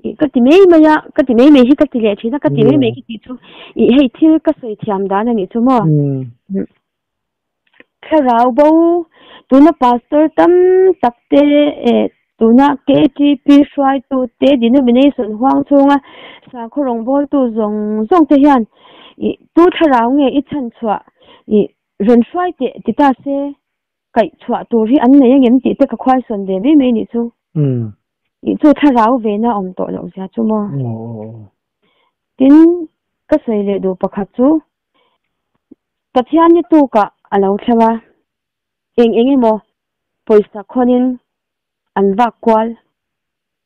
ih ka ti mai mai a, ka ti mai mai hi ka ti leh thin a, ka ti mai mai ka tih chu ih hei thil ka sawi thiam dan a nih chu maw. Thlarau bo tuna pastor tam tak te eh tuna KTP hruaitu te denomination huang chhunga sakhaw rawngbawltu zawng zawng te hian ih tu thlarau nge i chhanchhuah ih rawn hruai teh ti ta se. Kaih chhuah tur hi an nei angem tih te ka khuaisawn ve mai mai nih chu. Ih chu thlarau ve na awm tawh loh zia chu maw. Tin, ka sawi leh duh pakhat chu Pathian ni tukah a lo thleng a, eng eng emaw pawisa khawnin an vak kual.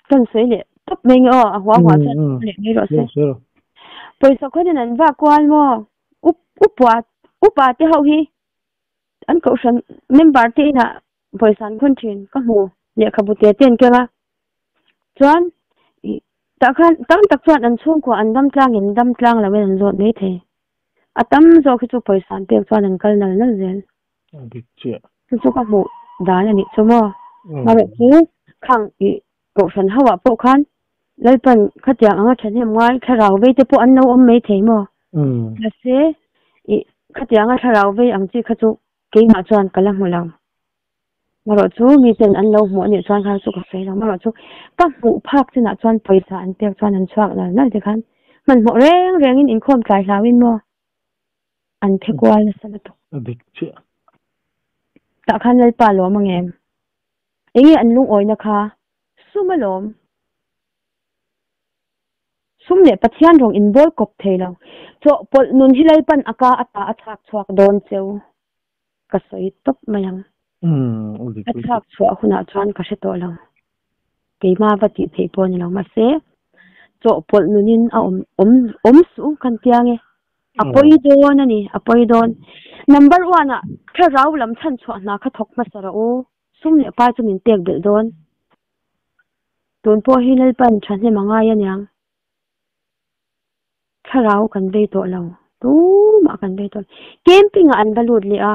Kan sawi leh tawp mai nge aw, a hua hua chuan leh mai rawh se. Pawisa khawnin an vak kual maw? Upa upa te ho hi An kohhran member te inah pawisa an khawn thin ka hmu lehkhabu te te an keng a chuan ih tah khan tam tak chuan an chhungkua an dam tlang in dam tlang lo in an zawt mai thei a tam zawk hi chu pawisa an pek chuan an kal nal nal zel dik chiah chu chu ka hmuh dan a nih chu maw marawh chu khang ih kohhran ho ah pawh khan Lalpan khatiang anga thahnem ngai thlarau vei te pawh an lo awm mai thei maw? Mahse, ih, khatianga thlarau vei ang chi kha chu keimah chuan ka la hmu lo. Marawh chu miten an lo hmuh anih chuan kha chu ka sawi lo. Marawh chu ka hmuh phak chinah chuan pawisa an pek chuan an chhuak nal nal te khan hmanhmawh reng rengin inkhawm tlai hlauin maw an phe kual nasa lutuk. A dik chiah. Tah khan Lalpa lawm angem? Enge an lungawina kha? Sum alawm. Sum leh Pathian rawng inbawl kawp thei lo. Chawhpawlh nun hi Lalpan a ka ata a chhak chhuak dawn cheu. Ka sawi tawp mai ang. A chhak chhuah hunah chuan ka hre tawh lo. Keimah va tih theih pawh a ni lo. Mahse, chawhpawlh nunin a awm awm awm suh kan tia nge. A pawi dawn a ni, a pawi dawn. Number one ah thlarau lam chhanchhuah hna kha thawk hmasa rawh u. Sum leh pai chu min pek belh dawn. Tun pawh hi Lalpan thahnem a ngai aniang. Thlarau kan vei tawh lo. Tumah kan vei tawh lo. Camping ah an va lut leh a.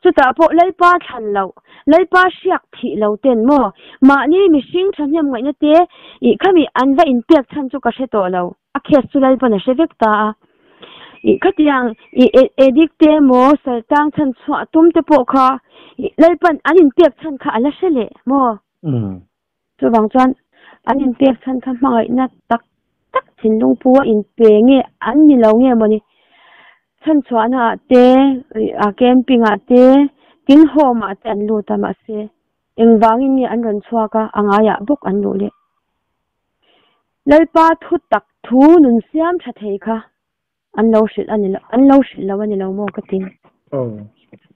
Chutah pawh Lalpa thlan loh, Lalpa hriak thih lo ten maw? Mahni mihring thahnem ngaihna te ih khami an va inpek chhan chu ka hre tawh lo. A case chu Lalpan a hre vek ta a. Ih khatiang ih addict te emaw saltang chhan chhuah tum te pawh kha ih Lalpan an inpek chhan kha a la hre leh maw? Chuvang chuan an inpek chhan kha hmangaihna tak tak thinlung pu a inpe nge an ni lo nge mawni? Chhan chhuahna ah te a camping ah te tin home ah te an lut a mahse engvangin nge an rawn chhuak a a ngaiah bawk an luh leh. Lalpa thu tak thu nun siam tha thei kha an lo hrilh a ni lo, an lo hrilh lo a ni lo maw ka ti.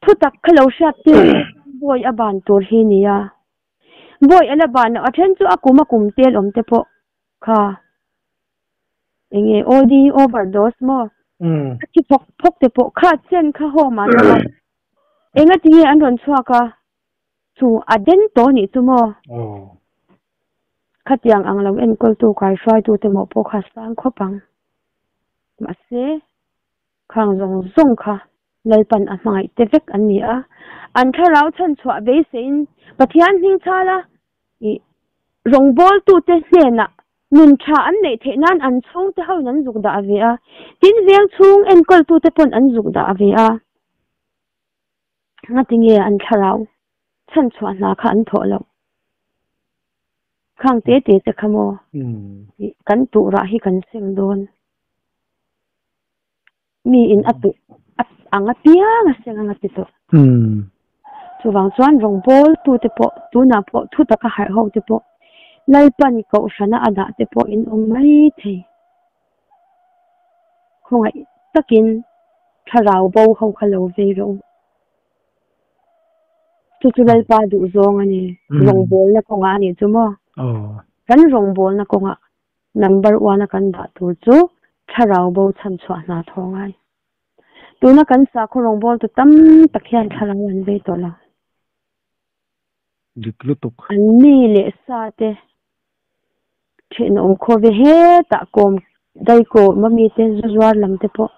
Thu tak kha lo hriat tir chuan bawi a ban tur hi nia. Bawi a la ban loh a then chu a kum a kum tel awm te pawh kha eng nge OD overdose maw a thi phawk phawk te pawh kha chen kha home ah an awm a. Engati nge an rawn chhuak a? Chu a den tawh nih chu maw? Khatiang ang lo enkawltu kaihruaitu te mawh pawh kha sang khawp ang. Mahse, khang zawng zawng kha Lalpan a hmangaih te vek an ni a. An thlarau chhanchhuah beiseiin Pathian hmingchhala ih rawngbawltute hnenah nun tha an neih theih nan an chhungte hoin an zuk dah ve a. Tin, veng chhung enkawltute pawn an zuk dah ve a. Ngatinge an thlarau chhanchhuah hna kha an thawh loh? Khang te te te kha maw kan tuhrah hi kan seng dawn. Mi in a tuh ang apiang a seng ang a ti tawh. Chuvang chuan rawngbawl tu te pawh tunah pawh thu taka harh ho te pawh Lalpan kohhrana a dah te pawh in awm mai thei. Khawngaih takin thlarau bo ho kha lo vei rawh u. Chu chu Lalpa duh zawng a ni. Rawngbawlna kawngah a nih chu maw? Kan rawngbawlna kawngah number one a kan dah tur chu thlarau bo chhanchhuah hna thaw ngai. Tuna kan sakhaw rawngbawltu tam tak hian thlarau an vei tawh lo. Dik lutuk. An mi leh sa te thenawm khaw ve hetah kawm daikawm a mi te zu zuar lam te pawh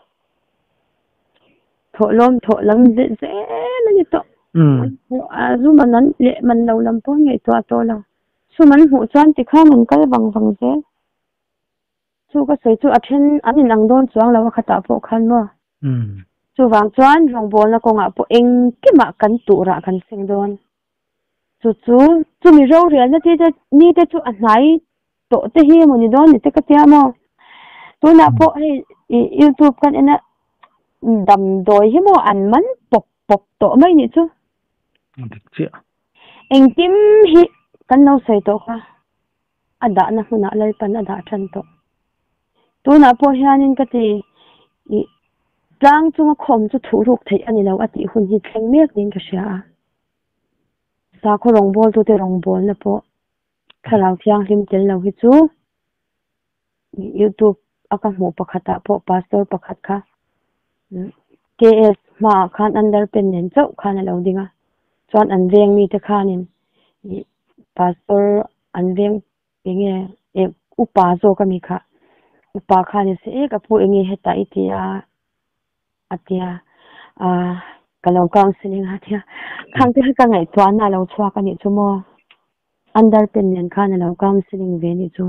thawhlawm thawh lam zet zel a ni tawh. A zu man an leh man lo lam pawh ngaihtuah tawh lo. Sum an hmuh chuan tikhan an kal vang vang zel. Chu ka sawi chu a then an inang dawn chuang lo a khatah pawh khan maw? Chuvang chuan rawngbawlna kawngah pawh engkimah kan tuhrah kan seng dawn. Chu chu chumi rorelna ti te ni te chu a hnai tawh te hi emaw ni dawn ni te ka tia maw? Tunah pawh hei ih youtube kan en a damdawi hi maw an man pawp pawp tawh mai nih chu. Dik chiah. Engkim hi kan lo sawi tawh kha. A dahna hmunah Lalpan a dah tan tawh. Tunah pawh hianin ka ti, ih, tlang chunga khawm chu thuhruk theih a ni lo a tih hun hi thleng mek niin ka hria a. Sakhaw rawngbawltute rawngbawlna pawh thlarau thianghlim tel lo hi chu YouTube a ka hmuh pakhatah pawh pastor pakhat kha KS hmaah khan underpant nen chauh khan a lo ding a, chuan an veng mite khanin ih pastor an veng enge eh upa zawk a mi kha upa khan i se e ka pu enge hetah i ti a a tia ah ka lo counselling a tia khang te kha ka ngaihtuah na a lo chhuak a nih chu maw underpant nen khan a lo counselling ve a nih chu.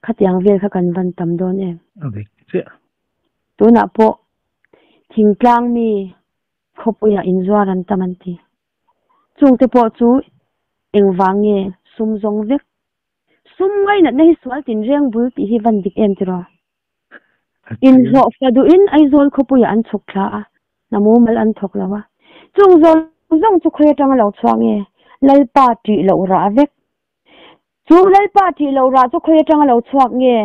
Khatiang vel kha kan van tam dawn em? A dik chiah. Tunah pawh thingtlang mi khawpuiah inzuar an tam an ti. Chungte pawh chu engvang nge sum zawng vek? Sum ngainatna hi sual tinreng bul tih hi van dik em tiraw? Inhlawh fa duhin Aizawl khawpuiah an chhuk thla a, hna mumal an thawk lo a. Chung zawng zawng chu khawi atanga lo chhuak nge? Lalpa tih loh rah vek. Chu Lalpa tih loh rah chu khawi atanga lo chhuak nge?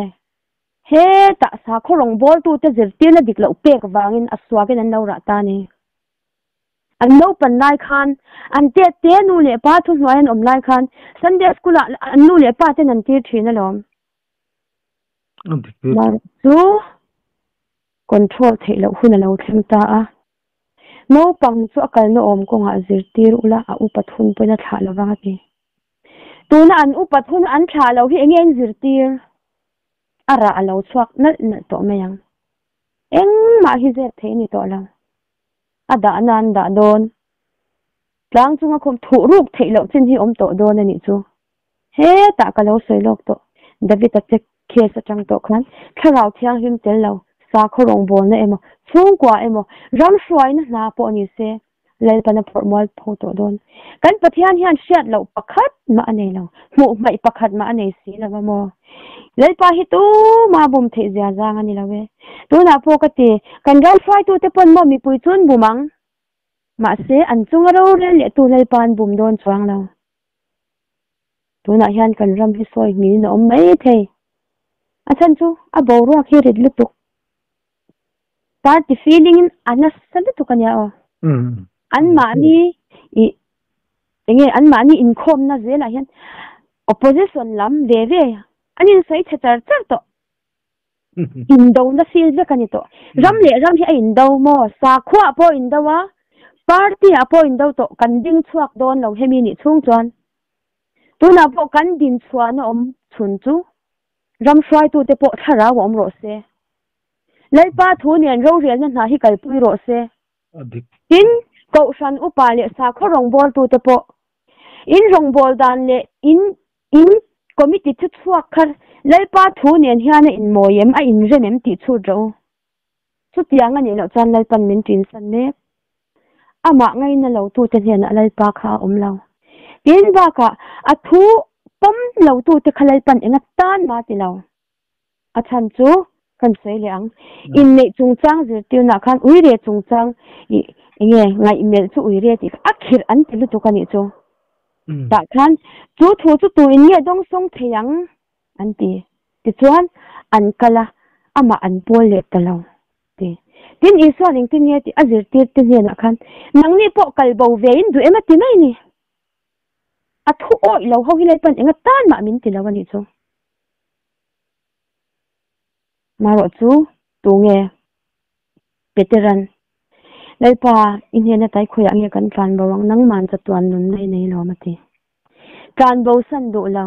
Hetah sakhaw rawngbawltute zirtirna dik loh pek vangin a suakin an lo rah ta a ni. An naupan lai khan, an tet te nu leh pa thuhnuai an awm lai khan Sunday school ah an nu leh pa ten an tir thin alawm. Mahrawh chu control theih loh hun a lo thleng ta a. Naupang chu a kalna awm kawngah zirtir ula a upat hun pawhin a thlah lovang a ti. Tuna an upat hun an thlah lo hi enge an zirtir? A rah a lo chhuak nalh nalh tawh mai ang. Engmah hi zep theih a ni tawh lo. A dahna an dah dawn. Tlang chunga khawm thuh ruk theih loh chin hi awm tawh dawn a nih chu. Hetah ka lo sawi lawk tawh. David-a che case atang tawh khan thlarau thianghlim tel lo, sakhaw rawngbawlna emaw, chhungkua emaw, ram hruaina hna pawh ni se, Lalpan a phawrh mual pho tawh dawn. Kan Pathian hian hriat loh pakhat mah a nei lo, hmuh hmaih pakhat mah a nei si lo a maw? Lalpa hi tuma bum theih zia zang a ni lo e. Tunah pawh ka ti, kan ram hruaitute pawn maw mipui chu an bum ang? Mahse, an chunga rorel lehtu Lalpa an bum dawn chuang lo. Tunah hian kan ram hi sawi hminin a awm mai thei. A chhan chu a boruak hi rit lutuk. Party feeling in a nasa lutuk a nia aw. An mahni i enge an mahni inkhawmna zelah hian opposition lam ve ve an insawi chhe char char tawh. Indona feel vek a ni tawh. Ram leh ram hi a indo maw? Sakhuaah pawh a indo a, party ah pawh a indo tawh. Kan ding chhuak dawn lo hemi nih chhung chuan. Tunah pawh kan din chhuahna awm chhun chu ram hruaitute pawh thlarau a awm rawh se. Lalpa thu nen rorelna hna hi kalpui rawh se. Tin, Kohhran upa leh sakhaw rawngbawltute pawh in rawngbâwl dan leh in in committee chu chhuak kha Lalpa thu nen hian a inmawi em, a inrem em tih chhut rawh u. Chutiang a nih loh chuan Lalpan min ṭinsan mek. Amah ngaina lotute hnenah Lalpa kha a awm lo. Tin bakah a thu. Pawm lo tute kha Lalpan eng atan mah ti lo. A chhan chu kan sawi leh ang. Inneih chungchang zirtirnaah khan uire chungchang ih enge ngaihmelh chu uire tih kha a khirh an ti lutuk a nih chu. Tah khan chu thu chu tu in nge dawngsawng thei ang an ti. Tichuan an kal a, amah an pawl leh ta lo ti. Tin Isua'n engtin nge tih a zirtirte hnenah khan nangni pawh kal bo ve in duh em a ti mai ni. A thu awih lo ho hi Lalpan enga tan mah min ti lo a nih chu. Marawh chu tunge Peteran, Lalpa, i hnena tai khawiah nge kan tlan bo ang, nangman chatuan nunna i nei lawm a ti. Tlan bo san duh lo.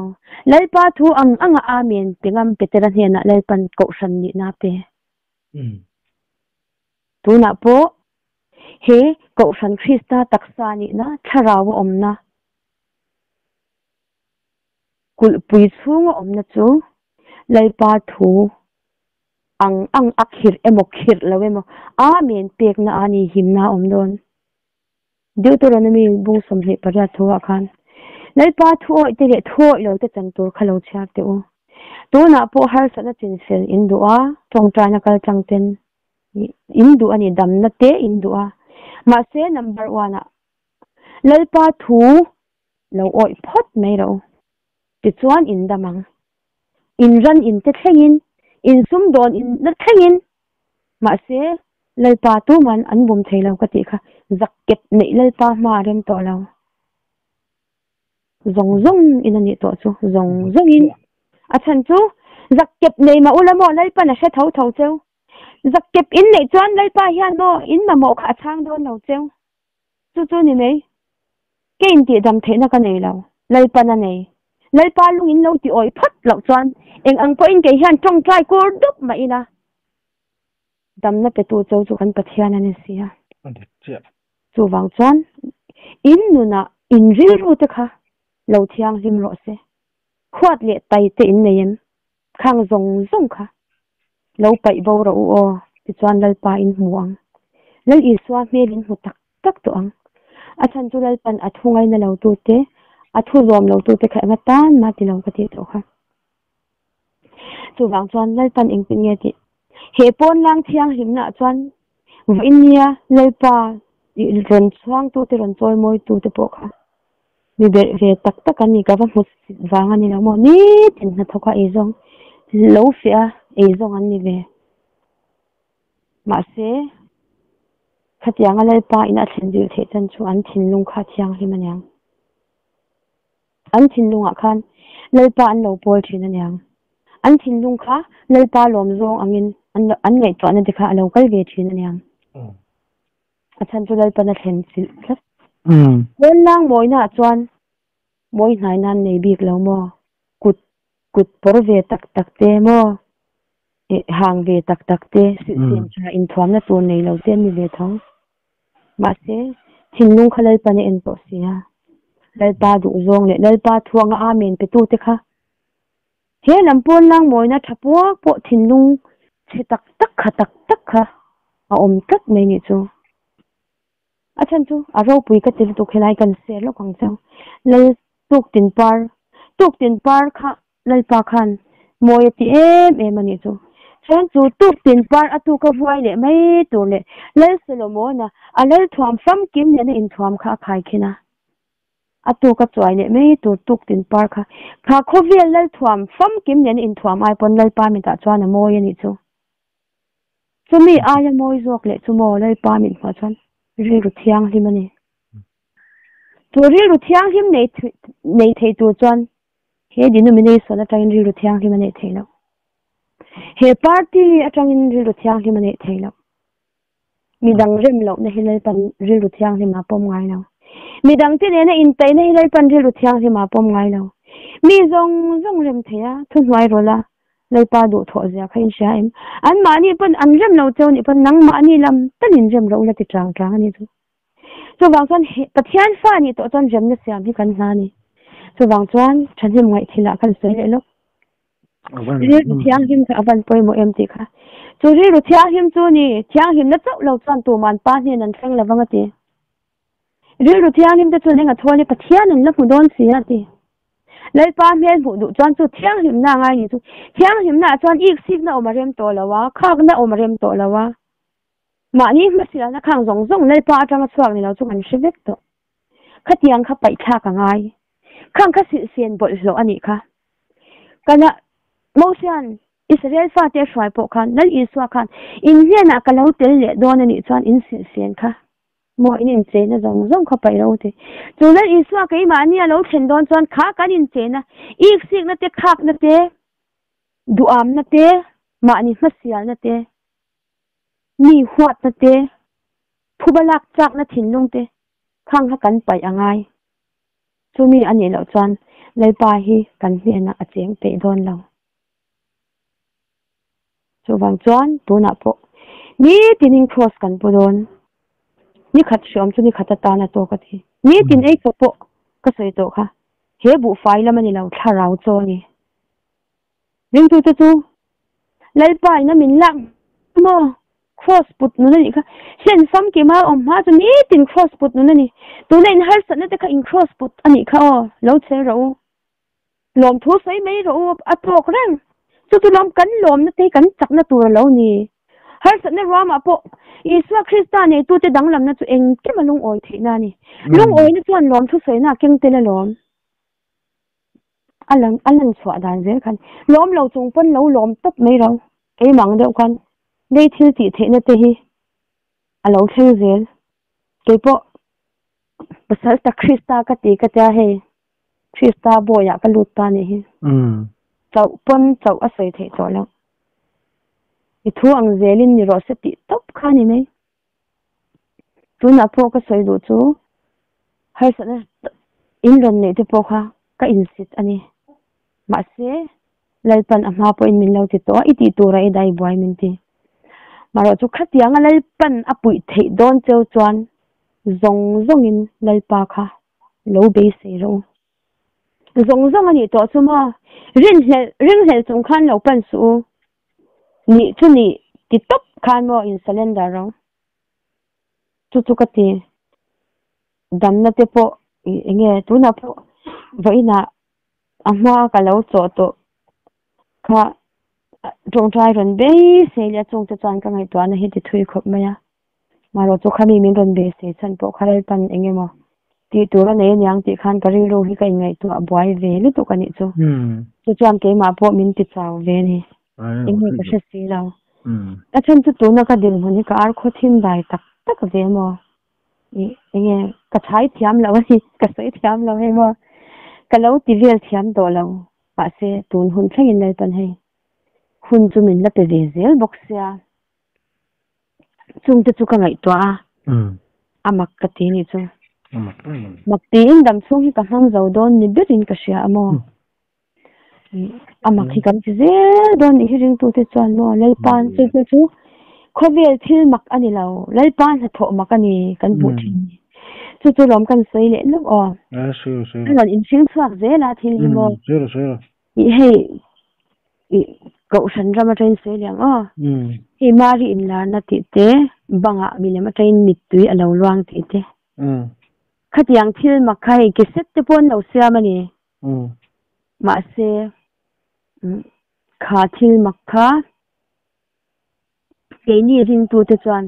Lalpa thu ang anga Amen pe ngam Petera hnenah Lalpan kohhran nihna a pe. Tunah pawh he Kohhran Krista taksa nihna thlarau a awmna, kulhpui chhunga awmna chu Lalpa thu ang ang a khirh emaw khirh lo emaw Amen pekna a ni himna a awm dawn. Deuteronomy bung 28 thu ah khan Lalpa thu awih te leh thu awih lo te chan tur kha lo chhiar teh u. Tunah pawh harsatna chinfel in duh a, tawngtaina kal tlang ten in duh a ni, damna te in duh a. Mahse number one ah Lalpa thu lo awih phawt mai rawh u. Tichuan in dam ang. In ran in te thlengin, in sumdawn in na thlengin Mahse, Lalpa tuman an bum thei lo ka tih kha zakkep neih Lalpa hma a rem tawh lo. Zawng zawng in a nih tawh chu, zawng zawng in. A chhan chu, zakkep nei mah ula maw Lalpan a hre tho tho cheu. Zakkep in neih chuan Lalpa hian maw in mamawh kha a chhang dawn lo cheu. Chu chu ni mai. Ke intihdam theihna ka nei lo. Lalpan a nei. Lalpa lung in lo ti awih phawt loh chuan eng ang pawhin kei hian tawngtai kur dup mah ila damna petu cho chu kan Pathian a ni si a. Chuvang chuan in nunah in rilru te kha lo thianghlim rawh se. Khuat leh tai te in nei em? Khang zawng zawng kha lo paih bo rawh u aw, tichuan Lalpa in hmu ang. Lal Isua hmel in hmu tak tak tawh ang. A chhan chu Lalpan a thu ngaina lo tute, a thu zawm lo tute kha enga tan mah ti lo ka tih tawh kha. Chuvang chuan Lalpan engtin nge tih? He pawnlang thianghlimnaah chuan vawiin nia Lalpa rawn chhuangtute, rawn chawimawi tute pawh kha Mi berh ve tak tak an ni, ka va hmu sit vang a ni lo maw? Nitin hnathawk a eizawng lo fiah a eizawng an ni ve. Mahse, khatianga Lalpa in a thlen zir theih chan chu an thinlung kha a thianghlim a niang. An thinlungah khan Lalpa an lo pawl thin a niang. An thinlung kha Lalpa lawm zawng angin an ngaihtuahna te kha a lo kal ve thin a niang. A chhan chu Lalpan a thlen chilh tlat. Pawnlang mawinaah chuan mawi hnai nan nei bik lo maw? Kut kut pawr ve tak tak te maw? Eh hang ve tak tak te, silhsen tha inthuamna tur nei lo te an ni ve tho. Mahse, thinlung kha Lalpan a en tawh si a. Lalpa duhzawng leh Lalpa thuanga Amen petute kha he lam pawnlang mawina tha puak pawh thinlung chhe tak tak kha tak tak kha a awm tlat mai nih chu. A chhan chu a ropui ka ti lutuk helai kan ser lawk ang cheu. Lal tuktin par tuktin par kha Lalpa khan mawi a ti em em a nih chu. Chuan chu tuktin par a tuka vuai leh mai tur leh Lal Solomona a lal thuam famkim nena inthuam kha a khaikhin a. A tuk a chuai leh mai tur tuk tin par kha. Kha khawvel Lalthuam famkim nen a inthuam ai pawn Lalpa mitah chuan a mawi a nih chu. Chumi aia mawi zawk leh chu maw Lalpa mit hmuah chuan rilru thianghlim a ni. Chu rilru thianghlim nei nei thei tur chuan he denomination atangin rilru thianghlim a neih theih loh. He party atangin rilru thianghlim a neih theih loh. Midang rem lohna hi Lalpan rilru thianghlim a pawm ngai lo. Midang te nena intaihna hi Lalpan rilru thianghlim a pawm ngai lo. Mi zawng zawng rem thei a, thuhnuai rawlh a, Lalpa duhthawh zia kha in hria em? Anmahni pawn an rem lo cheu nih pawn nangmahni lam talin rem loh la ti chang chang a ni chu. Chuvang chuan Pathian fa nih tawh chuan remna siam hi kan hla a ni. Chuvang chuan thahnem ngaih thilah khan sawi leh lawk. Rilru thianghlim kha a van pawimawh em tih kha. Chu rilru thianghlim chu ni, thianghlimna chauh lo chuan tuman pa hnen an thleng lovang a ti. Rilru thianghlim te chuan enga thawl hi Pathian an la hmu dawn si a ti. Lalpa hmel hmuh duh chuan chu thianghlimna a ngai ni chu. Thianghlimna ah chuan ik sikna awm a rem tawh lo a, khakna awm a rem tawh lo a. Mahni hmasialna khang zawng zawng Lalpa atanga chhuak ni lo chu kan hre vek tawh. Khatiang kha paihthlak a ngai. Khang kha silhsen bawlhhlawh a nih kha. Kana Mosian Israel fate a hruai pawh khan Lal Isua khan in hnenah ka lo tel leh dawn a nih chuan in silhsen kha maw in incheina zawng zawng kha paih ro ti. Chu Lal Isua keimahni a lo thlen dawn chuan kha kan incheina iksikna te khakna te duamna te mahni hmasialna te mi huatna te phuba lak chakna thinlung te khang kha kan paih a ngai. Chumi a nih loh chuan Lalpa hi kan hnenah a cheng peih dawn lo. Chuvang chuan tunah pawh nitinin Kraws kan pu dawn. Nikhat hriawm chu nikhat atan a tawk a ti. Nitin ei chawp pawh ka sawi tawh kha. He buhfai lam a ni lo, thlarau chaw a ni. Ringtute chu Lalpa in a min lak maw? Kraws put nun a nih kha. Hlen famkima awm hma chu nitin kraws put nun a ni. Tuna in harsatna te kha in kraws put a nih kha aw, lo chel rawh u. Lawmthu sawi mai rawh u, a tawk reng. Chu chu lawm kan lawmna te hi kan chakna tur a lo ni. Harsatna ruamah pawh Isua Krista neitute danglamna chu engkim a lungawi theihna a ni. Lungawina chuan lawmthu sawina a keng tel alawm. A lang a lan chhuah dan zel khan lawm lo chung pawn lo lawm tawp mai ro keimah deuh khan lei thil tih theihna te hi a lo thleng zel keipawh pasal ta Krista ka ti ka tia hei Krista bawiah ka lut ta nih hi chauh pawn chauh a sawi theih tawh loh i thu ang zelin ni rawh se tih tawp kha ni mai. Tunah pawh ka sawi duh chu harsatna in rawn neih te pawh kha ka insit a ni. Mahse, Lalpan a hma pawhin min lo ti tawh a, i tih turah i dai buai min ti. Marawh chu khatianga Lalpan a puih theih dawn cheu chuan zawng zawngin Lalpa kha lo beisei rawh u. Zawng zawng a nih tawh chu maw? Rinhlelh ringhlelh chung khan lo pan suh u. Nih chu nih ti tawp khan maw in surrender ro. Chu chu ka ti. Damna te pawh eng nge tunah pawh vawiinah a hma ka lo chawh tawh kha tawngtai rawn beisei leh a chungte chuan ka ngaihtuahna hi ti thui khawp mai a. Marawh chu khami min rawn beisei chhan pawh kha Lalpan eng emaw tih tur a nei aniang tih khan ka rilru hi ka inngaihtuah buai ve lutuk a nih chu. Chu chuan keimah pawh min ti chau ve a ni. Eng nge ka hre si lo. A chhan chu tuna ka dinhmun hi ka ar khaw thim dai tak tak ve maw? Ih eng nge ka chhai thiam lo a ni, ka sawi thiam lo hei maw? Ka lo ti vel thiam tawh lo. Mahse tun hun thlengin Lalpan hei hun chu min la pe ve zel bawk sia. Chungte chu ka ngaihtuah a, a mak ka ti nih chu. Mak tiin dam chhung hi ka hmang zo dawn ni berin ka hria a maw? A mak hi kan ti zel dawn nih hi ringtute chuan maw Lalpa'n chu chu chu khawvel thil mak a ni lo, Lalpa hnathawh mak a ni kan hmuh thin ni. Chu chu lawm kan sawi leh lawk aw. A rawn inhring chhuak zel a thil hi maw. Ih hei ih kohhran ram atangin sawi leh ang aw. Hei Mari inlarna tih te bangah milem atangin mittui a lo luang tih te. Khatiang thil mak kha hei ke set te pawh an lo siam a ni. Mahse kha thil mak kha keini ringtute chuan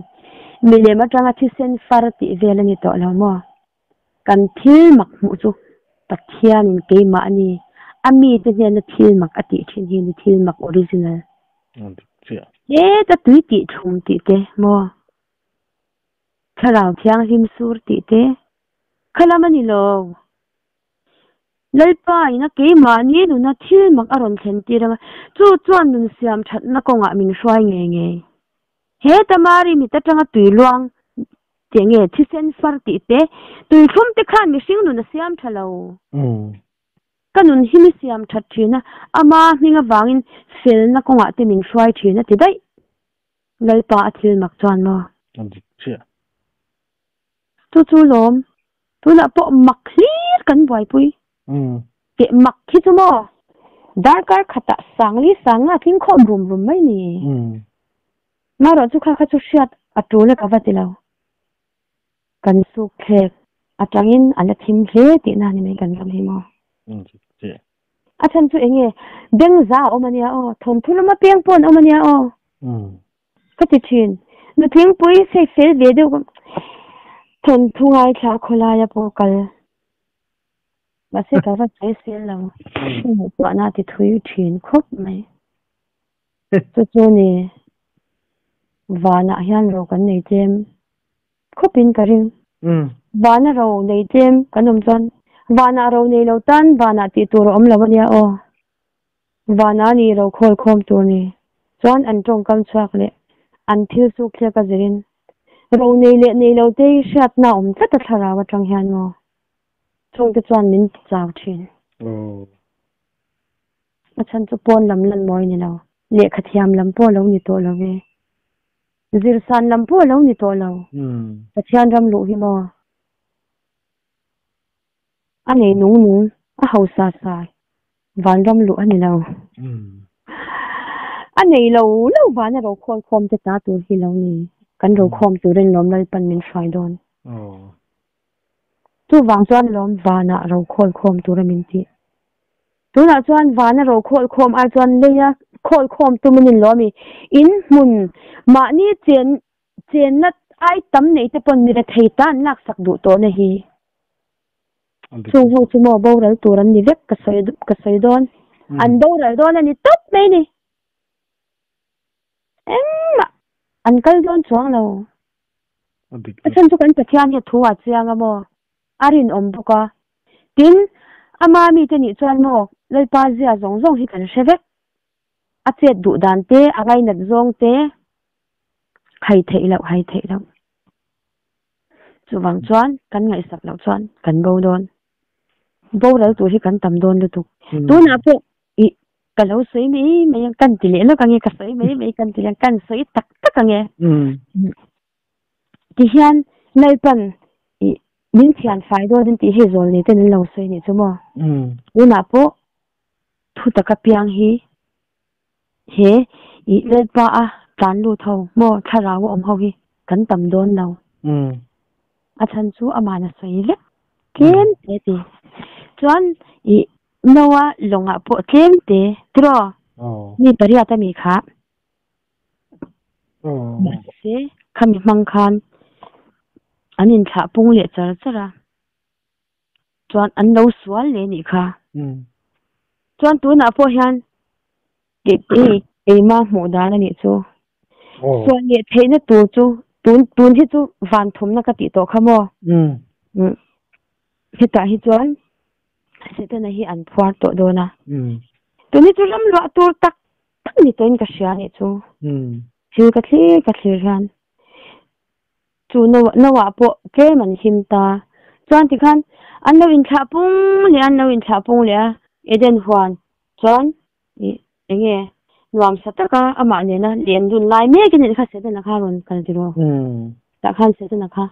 milem atanga thisen far tih vel a ni tawh lo maw? Kan thil mak hmuh chu Pathianin keimah a ni, a mite hnena thil mak a tih thin hi ni thil mak original. Heta tui tih thlum tih te maw? Thlarau Thianghlim sur tih te kha lam a ni lo. Lalpa ina keimahni nuna thil mak a rawn thlen tir anga chu chuan nun siam thatna kawngah min hruai ngei ngei. He Tamari mit atanga tui luang tih nge thisen far tih te, tui thlum te khan mihring nun a siam tha lo. Ka nun hi mi siam that thin a, ama hming avangin felna kawngah te min hruai thin a ti daih. Lalpa a thil mak chuan maw? Chu chu lawm, tunah pawh mak hlir kan buaipui. Teh mak hi chu maw? Darkar khatah sangli sanga tling khawm rum rum mai ni. Marawh chu kha kha chu hriat a tul e ka va ti lo. Kan suk thlek atangin a la thim hle tihna ni mai kan ram hi maw? A chhan chu enge beng za a awm ania aw, thawmthu lama piang pawh an awm ania aw. Ka ti thin. Nutling pui sei fel ve deuh ka thawnthu ngaithla khawlaia pawh kal. Mahse ka va sawi sel lo. Ka ngaihtuahna a ti thui thin khawp mai. Chu chu ni vanah hian ro kan nei tlem khawpin ka ring. Vana ro nei tlem kan awm chuan vanah ro nei lo tan vanah tih tur a awm lo ania aw. Vana ni ro khawl khawm tur ni chuan an tawngkam chhuak leh an thil suk thlek a zirin ro nei leh nei lo te hi hriatna a awm tlat a thlarau atang hian maw chungte chuan min ti chau thin. A chhan chu pawn lam lan mawi ni lo, lehkha thiam lam pawh a lo ni tawh lo ve, zirsan lam pawh a lo ni tawh lo, Pathian ram luh hi maw? A nei nung nung, a hausa sa vanram luh a ni lo. A nei lo lo vana ro khawm te ta tur hi lo ni. Kan ro khawm turin lawm Lalpan min hruai dawn. Chuvang chuan lawm vanah ro khawl khawm tura min tih. Tunah chuan vana ro khawl khawm ai chuan leia khawl khawm tumin in lawm i in hmun mahni chen chenna ai tam nei te pawn mi rethei ta an laksak duh tawhna hi. Chung ho chu maw boral tur an ni vek ka sawi ka sawi dawn. An boral dawn a ni tawp mai ni. Engmah an kal dawn chuang lo. A chhan chu kan Pathian hi a thu a chiang a maw? A rinawm bawk a. Tin, ama mite nih chuan maw Lalpa zia zawng zawng hi kan hre vek. A chet duh dan te, a ngainat zawng te, hai theih loh, hai theih loh. Chuvang chuan kan ngaihsak loh chuan kan bo dawn. Boral tur hi kan tam dawn lutuk. Tunah pawh i ka lo sawi mai mai ang, kan ti leh lawk ange, ka sawi mai mai kan ti leh ang, kan sawi tak tak ange. Tihian Lalpan i min thian fai dawn an tih hei zawl nei ten an lo sawi anih chu maw? Tunah pawh thu taka piang hi he i Lalpa a tlan lut ho maw thlarau a awm ho hi kan tam dawn lo. A chhan chu aman a sawi vek tlem te ti. Chuan i Noa lawngah pawh tlem te tiraw mi pariat a mi kha. Mahse khami hmang khan an inthlah pung leh char char a. Chuan an lo sual leh anih kha. Chuan tunah pawh hian keimah hmuh dan anih chu. Sual leh theihna tur chu tun tun hi chu van thumna ka tih tawh kha maw? Hetah hi chuan Setana hi an phuar tawh dawn a. Tun hi chu ram luah tur tak tak ni tawhin ka hria anih chu. Thil ka thlir ka thlir hian chu Noah pawh tlem an him ta. Chuan tikhan an lo inthlah pung leh a, an lo inthlah pung leh a, Eden huan chuan ih enge nuam sa taka amah nena len dun lai mek in kha Setana kha rawn kal tiraw. Tah khan Setana kha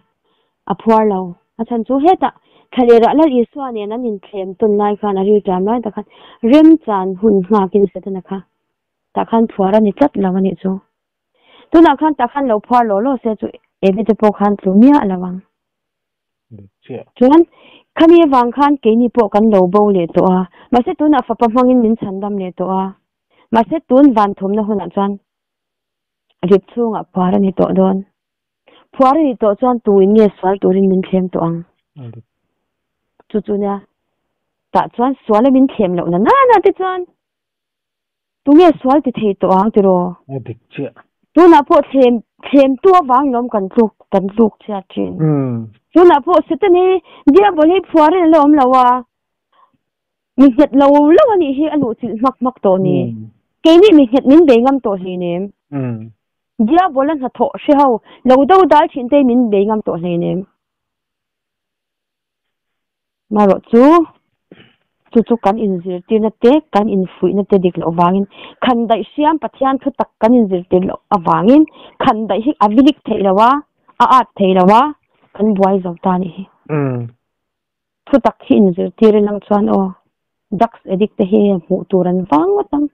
a phuar lo. A chhan chu hetah Thlalera Lal Isua nen an inthlem tawn lai khan a rilṭam lai tak khan remchan hun nghakin Setana kha tah khan phuar a ni tlat lo a nih chu. Tunah khan tah khan lo phuar law law se chu Evi te pawh khan tlu miah lo ang. Chuan khami avang khan keini pawh kan lo bo leh tawh a, mahse tunah fapa hmangin min chhandam leh tawh a, mahse tun van thumna hunah chuan rip chhungah phuar a ni tawh dawn. Phuar a nih tawh chuan tuin nge sual turin min thlem tawh ang? Chu chu nia, tah chuan suala min thlem loh na nana te chuan tunge sual ti thei tawh ang tiraw? A dik chiah. Tunah pawh thlem thlem tu avang lawm kan tluk kan tluk chhiat thin. Tunah pawh Satan hi Diabol hi phuarin a la awm lo a, mi nghet lo lo a nih hi a luhchilh hmak hmak tawh ni. Keini mi nghet min bei ngam tawh hleinem. Diabol a hnathawh hre ho lo do dal thin te min bei ngam tawh hleinem. Marawh chu, chu chu kan inzirtirna te, kan infuihna te dik loh vangin, khandaih hriam Pathian thu tak kan inzirtir loh avangin khandaih hi a vilik theih lo a, a at theih lo a, kan buai zo ta anih hi. Thu tak hi inzirtir ilang chuan aw, drugs addict te hi hmuh tur an vang ngawt ang.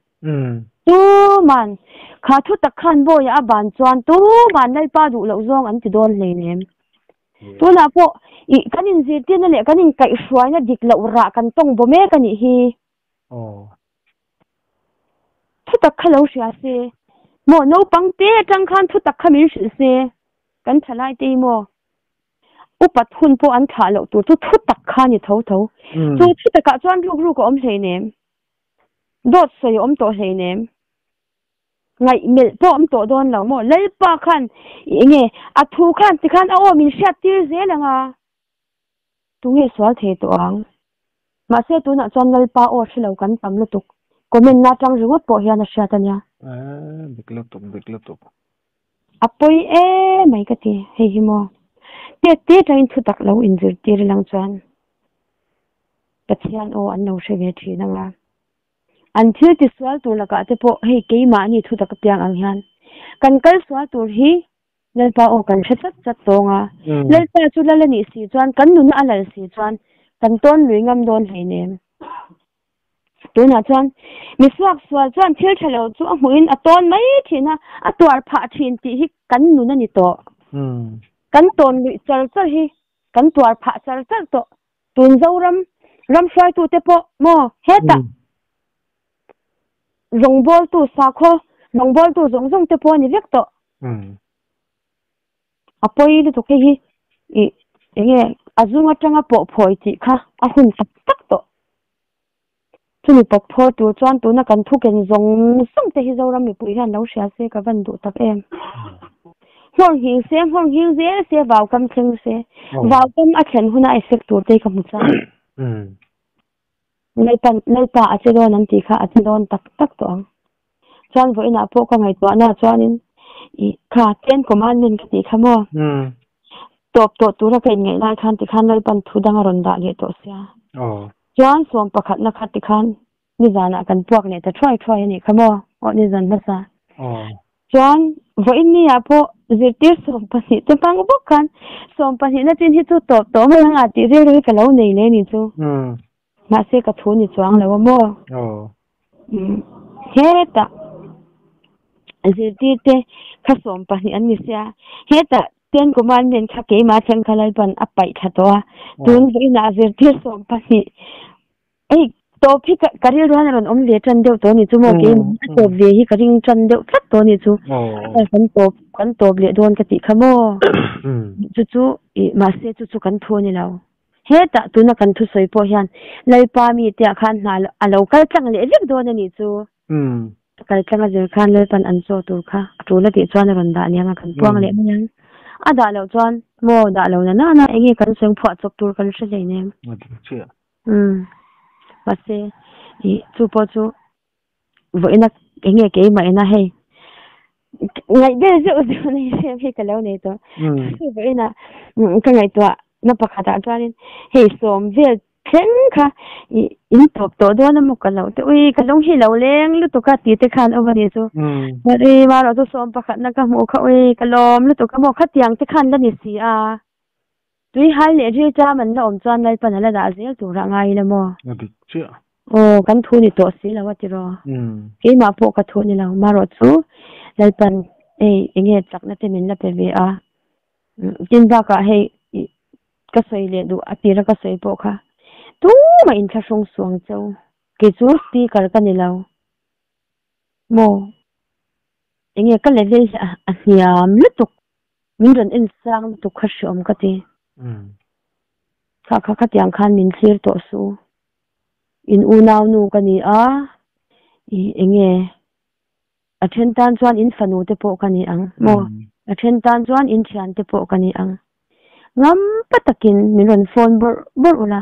Tuman kha thu tak khan bawiah a ban chuan tuman Lalpa duh loh zawng an ti dawn hleinem. Tunah pawh ih kan inzirtirna leh kan inkaihhruaina dik loh rah kan tawng baw mek a nih hi. Thutak kha lo hria se maw naupang te atang khan thutak kha min hrilh se kan thalai te hi maw upat hun pawh an thlah loh tur chu thutak kha a ni tho tho. Chu thutakah chuan ruk ruk a awm hleinem, dawt sawi a awm tawh hleinem. Ngaih melh pawh awm tawh dawn lo maw? Lalpa khan enge a thu khan tikhan a aw min hriat tir zel ang a, tunge sual thei tawh ang? Mahse tunah chuan Lalpa aw hre lo kan tam lutuk, comment na atang ringawt pawh hian a hriat a nia. Eeh dik lutuk dik lutuk. A pawi emai ka ti hei hi maw. Tet te atangin thutak lo inzirtir ilang chuan Pathian aw an lo hre ve thin ang a. An thil ti sual tur lakah te pawh hei keimahni thutak apiang ang hian kan kal sual tur hi Lalpa aw kan hre chat chat tawng a, Lalpa chu lal a nih si chuan kan nuna a lal si chuan kan tawn lui ngam dawn hleinem. Tunah chuan mi suak sual chuan thil tha lo chu a hmuhin a tawn mai thin a, a tuar phah thin tih hi kan nun a ni tawh. Kan tawn luih char char hi kan tuar phah char char tawh. Tun Zoram ram hruaitute pawh maw hetah rawngbawltu sakhaw rawngbawltu zawng zawng te pawh a ni vek tawh. A pawi lutuk hei hi ih enge a zung atanga pawh phawi tih kha a hun tak tak tawh. Chumi pawp phawi tur chuan tuna kan thuken zawng zawng te hi Zoram mipui hian lo hria se ka van duh tak em. Nghawr nghing se, nghawr nghing zel se, vau kam thleng se. Vau kam a thlen huna effect tur te hi ka hmu chang. Lalpan, Lalpa a che dawn an tih kha a che dawn tak tak tawh ang. Chuan vawiinah pawh ka ngaihtuahna chuanin i kha Ten Commandment ka tih kha maw? Tawp tawh tura ka inngaih lai khan tikhan Lalpan thu dang a rawn dah leh tawh sia. Chuan sawm pakhatna kha tikhan nizanah kan puak leh ta thuai thuai a nih kha maw? Aw nizan hmasa. Chuan vawiin niah pawh zirtir 12 te hmang bawk khan 12 na chin hi chu tawp tawh mai ang a tih rilru hi ka lo nei leh a ni chu. Mahse ka thu ni chuang lo a maw? Hetah zirtir te kha 12 an ni sia, hetah Ten Commandment kha keimah thleng kha Lalpan a paih thla tawh a, tun vawiinah zirtir 12 hei tawp hi ka rilru hian a rawn awm ve tan deuh tawh a ni chu maw keimah a tawp ve hi ka ring tan deuh tlat tawh a ni chu, kan tawp kan tawp leh dawn ka tih kha maw chu chu ih mahse chu chu kan thu a ni lo. Hetah tuna kan thusawi pawh hian Lalpa mite ah khan hna a lo kal tlang leh vek dawn a nih chu. A kal tlang a zir khan Lalpan an chaw tur kha a tul a tih chuan a rawn dah niang a kan puang leh mai ang. A dah loh chuan maw dah lo na nana enge kan sawi phuah chawp tur kan hre hleinem. Umm mahse ih chu pawh chu vawiina enge keimah ina hei ngaih ber zeuh zeuh nei em hi ka lo nei tawh. Chu vawiina ka ngaihtuah na pakhatah chuanin hei sawm vel thleng kha ih in tawp tawh dawn a maw ka lo te ui ka lung hi lo leng lutuk a tih te khan awm a nih chu. Ui marawh chu sawm pakhatna ka hmuh kha ui ka lawm lutuk a maw khatiang te khan la ni si a. Tui hal leh ril ṭam an la awm chuan Lalpan a la dah zel tur a ngai ila maw? A dik chiah. Aw, kan thu ni tawh si lo a tiraw? Keimah pawh ka thu ni lo, marawh chu Lalpan hei enge chakna te min la pe ve a. Tin bakah hei ka sawi leh duh a tira ka sawi pawh kha tumah inthlahrung suang cheu. Kei chu speaker ka ni lo maw? Enge ka level hi a hniam lutuk. Min rawn en sang lutuk kha hreawm ka ti. Kha kha khatiang khan min thlir tawh suh. In unau nu ka ni a, ih enge a then tan chuan in fanu te pawh ka ni ang maw? A then tan chuan in thian te pawh ka ni ang. Ngam pa takin min rawn phone bawrh bawrh ula,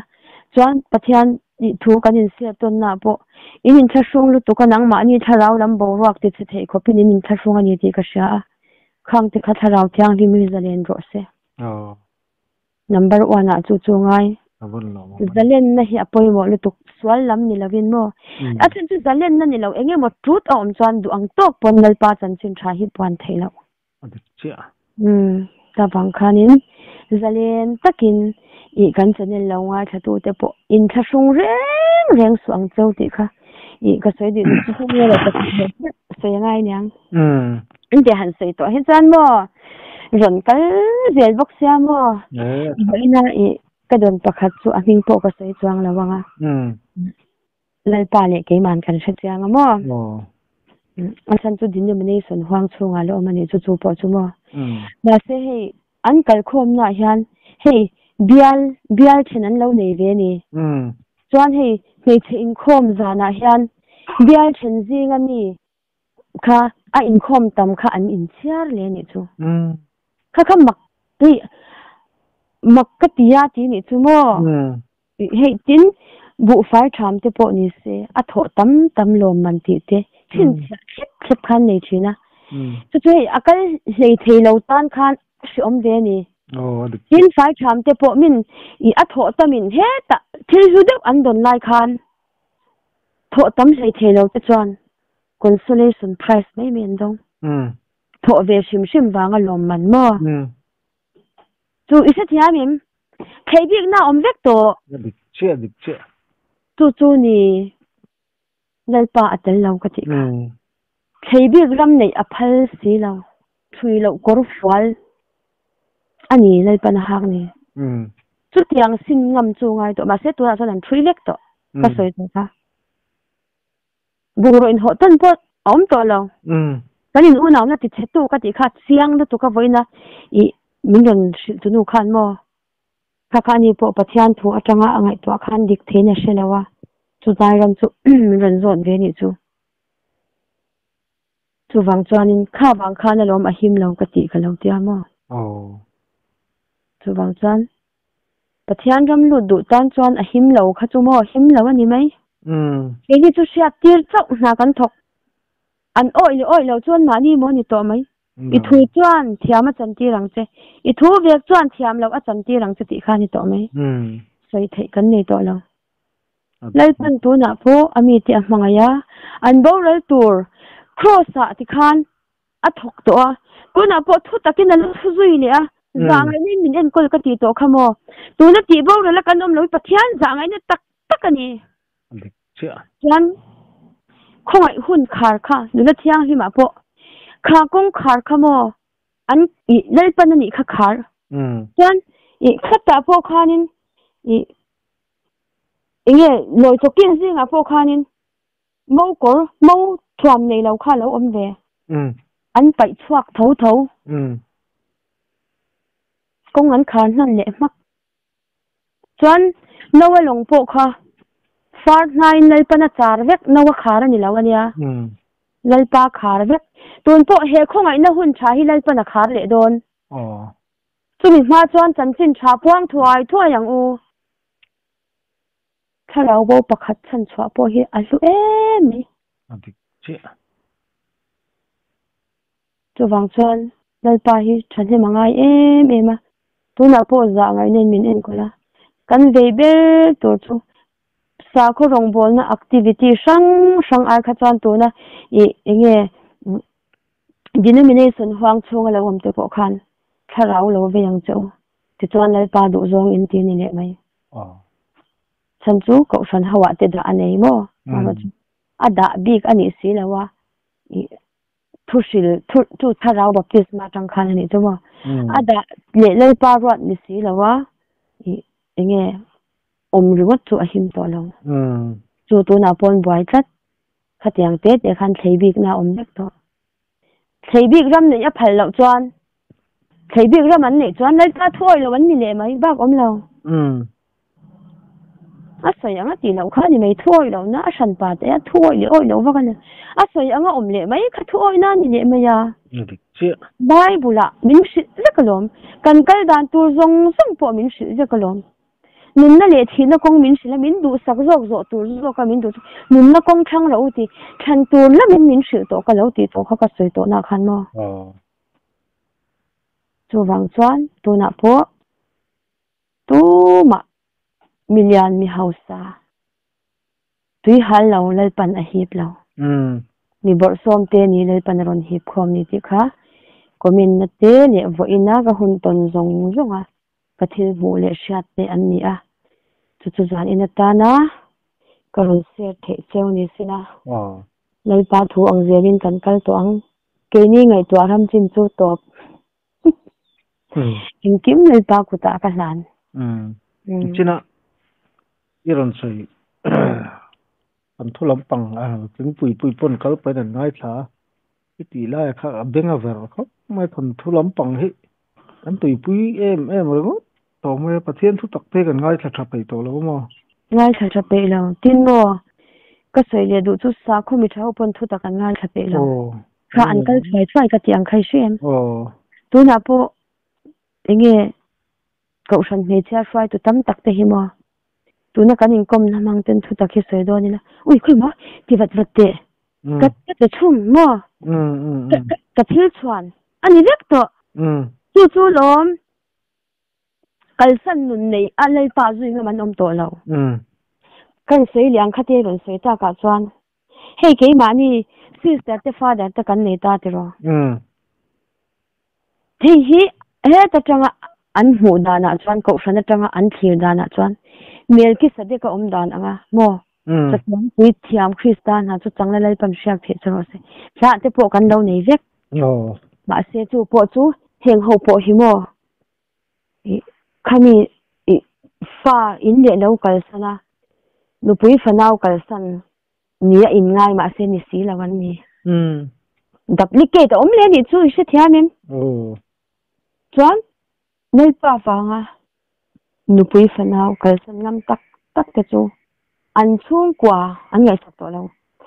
chuan Pathian ih thu kan insiat tawnna ah pawh in inthlahrung lutuk a nangmahni thlarau lam boruak ti chhe theih khawpin in inthlahrung a ni tih ka hria a. Khang te kha thlarau thianghlim hi zalen rawh se. Number one ah chu chu ngai. Zalenna hi a pawimawh lutuk sual lam ni lovin maw. A chhan chu zalenna ni lo eng emaw truth a awm chuan duh ang tawk pawn Lalpa chanchin tha hi puan theih loh. Umm ta vang khanin zalen takin ih kan channel lo ngaithla tu te pawh inthlahrung reng reng suh ang cheu tih kha ih ka sawi duh chu nge lo ka sawi angai aniang. Engtia han sawi tawh hi chuan maw? Rawn kal zel bawk sia maw? Vawiina i ka dawn pakhat chu a hming pawh ka sawi chuang lo ang a. Lalpa leh keiman kan hre chiang a maw? A chhan chu denomination huang chhungah la awm a nih chu chu pawh chu maw? Mahse hei an kalkhawmnaah hian hei bial bial then an lo nei ve a ni. Chuan hei hmeichhe inkhawm zanah hian bial then zinga mi kha a inkhawm tam kha an inchhiar leh a nih chu. Kha kha mak tih mak ka ti a ti nih chu maw? Hei tin buhfai tham te pawh ni se a thawh tam tam lawmman tih te chhinchhiah thlep thlep khan nei thin a. Chu chu hei a kal hlei thei lo tan khan a hreawm ve a ni. Tin fai tham te pawh min i a thawh tamin hetah thil hlu deuh an dawn lai khan thawh tam hlei thei lo te chuan Consolation prize mai mai an dawng. Thawh ve hrim hrim vanga lawmman maw? Chu i hrethiam em? Theih bikna a awm vek tawh. A dik chiah, a dik chiah. Chu chu ni Lalpa a tel lo ka tih kha. Thlei bik ram neih a phal si lo. Thui loh kawr fual a ni Lalpan a hak ni. Chutiang sin ngam chu ngai tawh mahse tunah chuan an thui vek tawh ka sawi tawh kha. Bungraw inhawh tawn pawh a awm tawh lo. Kan in unauna ti chhe tu ka tih kha chiang lutuk a vawiin a ih min rawn hrilh tu nu khan maw kha kha ani pawh Pathian thu atanga a ngaihtuah khan dik theiin a hre lo a, chu tlai ram chu min rawn zawt ve nih chu. Chuvang chuanin kha vang khan alawm a him lo ka tih ka lo tia maw? Chuvang chuan Pathian ram lut duh tan chuan a him lo kha chu maw him lo a ni mai. Kei hi chu hriat tir chauh hna kan thawk. An awih leh awih lo chuan mahni maw ni tawh mai. I thu chuan thiam a chan tir ang che. I thu vek chuan thiam loh a chan tir ang che tih kha a ni tawh mai. Sawi theih kan nei tawh lo. Lalpan tunah pawh a mite a hmangaih a, an boral tur Kraws-ah tikhan a thawk tawh a, tunah pawh thu takin a la thu zui leh a, zah ngaihna in min enkawl ka tih tawh kha maw? Tuna tih boral a kan awm lo hi Pathian zah ngaihna tak tak a ni. Chuan khawngaih hun khar kha nula thianghlimah pawh kha kawng khar kha maw an ih Lalpan a nih kha khar. Chuan ih khatah pawh khanin ih enge lawi chawkin zingah pawh khanin Mo kawr, mo thuam nei lo kha lo awm ve. An paih chhuak tho tho. Kawng an khar hnan leh hmak. Chuan Noa lawng pawh kha far hnaiin Lalpan a char vek, Noa khar a ni lo a nia. Lalpa khar vek. Tun pawh he khawngaihna hun tha hi Lalpan a khar leh dawn. Chumi hma chuan chanchin tha puang thuai thuai ang u. Thlarau bo pakhat chhan chhuah pawh hi a hlu em mai. A dik chiah. Chuvang chuan Lalpa hi thahnem a ngai em em a, tunah pawh zah ngaihnain min enkawl a. Kan vei ber tur chu sakhaw rawngbawlna activity hrang hrang ai kha chuan tuna ih enge denomination huang chhunga lo awm te pawh khan thlarau lo vei ang che u. Tichuan Lalpa duhzawng in ti ni leh mai. Chhan chu Kohhran ho ah te dah a nei maw? Mama chu a dah bik a nih si lo a, ih thu hril thu chu thlarau baptisma atang khan a nih chu maw? A dah leh Lalpa ruat ni si lo a, ih enge awm ringawt chu a him tawh lo. Chu tunah pawn buai tlat, khatiang te te khan thlei bikna a awm vek tawh. Thlei bik ram neih a phal loh chuan thlei bik ram an neih chuan Lalpa thuawi lo an ni leh mai bak awm lo. A sawi anga tih loh kha a ni mai thuawi lohna a hran pa te a thuawi leh awi loh vak a ni. A sawi anga awm leh mai kha thuawi na a ni leh mai a. Bible ah min hrilh vek alawm. Kan kal dan tur zawng zawng pawh min hrilh vek alawm. Nunna leh thihna kawng min hrilh a, min duhsak zawk zawh tur zawk a min duh chu nunna kawng thlang loh u tih thlan tur lamin min hrilh tawh ka lo tih tawh kha ka sawi tawh nah khan maw. Chuvang chuan tunah pawh tumah milian mi hausa tui hal lo Lalpan a hip lo. Mi bawrhsawm te ni Lalpan a rawn hip khawm ni tih kha comment na te leh vawiina ka hun tawn zawng zawng a. Ka thil hmuh leh hriat te an ni a, chu chu zan in atana ka rawn share theih cheu ni sila. Lalpa thu ang zelin kan kal tawh ang. Keini ngaihtuah ram chin chu tawp. Engkim Lalpa kutah ka hlan. China i rawn sawi kan thu lampang tling pui pui pawn kal pahin an ngaithla a, i tih laia kha a beng a ver khawp mai thawnthu lampang hi kan tuipui em em ringawt tawh mai a, Pathian thu tak te kan ngaithla tha peih tawh lo maw? Ngaithla tha peih lo. Tin maw, ka sawi leh duh chu sakhaw mi tha ho pawn thu tak an ngaithla peih lo. Kha an kal thuai thuai ka tih ang kha i hre em? Tunah pawh enge Kohhran hmeichhia hruaitu tam tak te hi maw? Tuna kan inkawmna hmang ten thu tak hi sawi dawn ila, Ui khawi maw? Ti vat vat teh. Ka ka che chhum maw? Ka ka ka thil chhuan a ni vek tawh. Chu chu lawm kalsan nun nei a Lalpa zui ngam an awm tawh lo. Kan sawi liang kha te rawn sawi takah chuan hei keimahni sister te father te kan nei ta tiraw? Hei hi heta tanga an hmuh danah chuan kohhran atanga an thlir danah chuan Melkisadeka awm dan anga maw? Chatuan puithiam Krista hna chu changla Lalpan hriak theih chu rawh se. Thlah te pawh kan lo nei vek. Mahse chu pawh chu heng ho pawh hi maw? Ih khami ih fa in leh lo kalsan a, nupui fanau kalsan Ni a in ngai mahse ni si lo an ni. Duplicate a awm leh anih chu i hrethiam em? Chuan Lalpa vanga nupui fanau kalsan ngam tak tak te chu an chhungkua an ngaihsak tawh lo.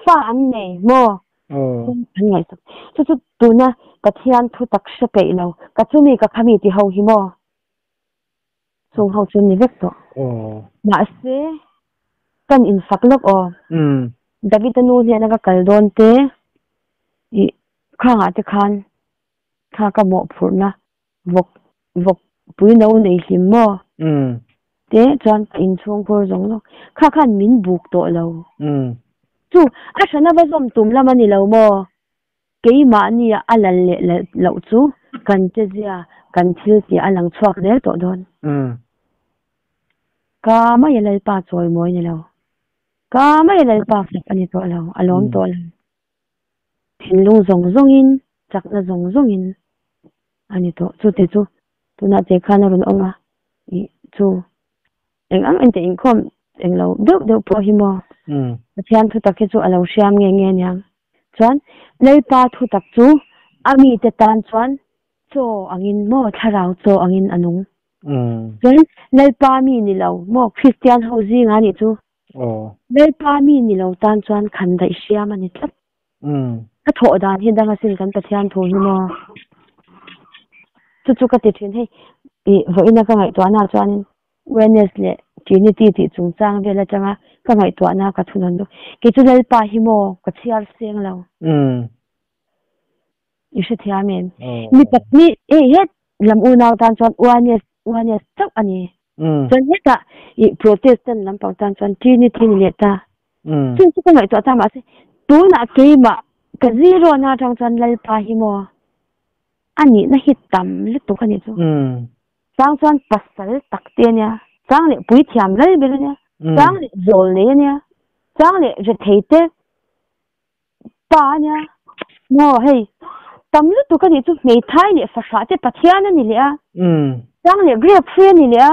Fa an nei maw? An ngaihsak. Chu chu tuna Pathian thu tak hre peih lo, ka chumi ka khami ti ho hi maw? Chung ho chu ni vek tawh. Mahse, kan infak lawk aw. David-a nu hnena ka kal dawn te, ih, khangah te khan thla ka mawhphurhna vawk, vawk pui no nei hlim maw? Te chuan ka inchhungkhur zawng zawng kha khan min buk tawh lo. Chu, a hrana va zawm tum lam a ni lo maw? Keimahnia a lal leh lal loh chu kan chezia, kan thil tih a lang chhuak zel tawh dawn. Ka mai a Lalpa chawimawi ni lo. Ka mai a Lalpa fak a ni tawh lo, a lawm tawh lo. Thinlung zawng zawngin, chakna zawng zawngin a ni tawh. Chute chu tunah che khan a rawn awm a, ih chu eng ang ente inkhawm eng lo deuh deuh pawh hi maw? Pathian thutak hi chu a lo hriam nge nge aniang. Chuan Lalpa thutak chu a mite tan chuan chaw angin maw thlarau chaw angin a nung. Chuan Lalpa mi ni lo maw Kristian ho zinga nih chu Lalpa mi ni lo tan chuan khan daih hriam a ni tlat. Ka thawh dan hi dang asin kan Pathian thu hi maw? Chu chu ka ti thin hei ih vawiina ka ngaihtuahna chuanin Oneness leh Trinity tih chungchang vel atanga ka ngaihtuahna ka thunawn bawk. Kei chu Lalpa hi maw ka chhiar seng lo. I hrethiam em? Mi tak mi hei het lam unau tan chuan Oneness Oneness chauh a ni. Chuan hetah ih Protestant lampang tan chuan Trinity ni leh ta. Chu chu ka ngaihtuah ta mahse tunah keimah ka zero na atang chuan Lalpa hi maw a nihna hi tam lutuk a nih chu. Chang chuan pasal tak te a nia, chang leh puithiam lal ber a nia, chang leh zawl nei a nia, chang leh rethei te pa a nia. Maw hei tam lutuk a nih chu hmeithai leh fahrah te Pathian a ni leh a, chang leh grape hrui a ni leh a,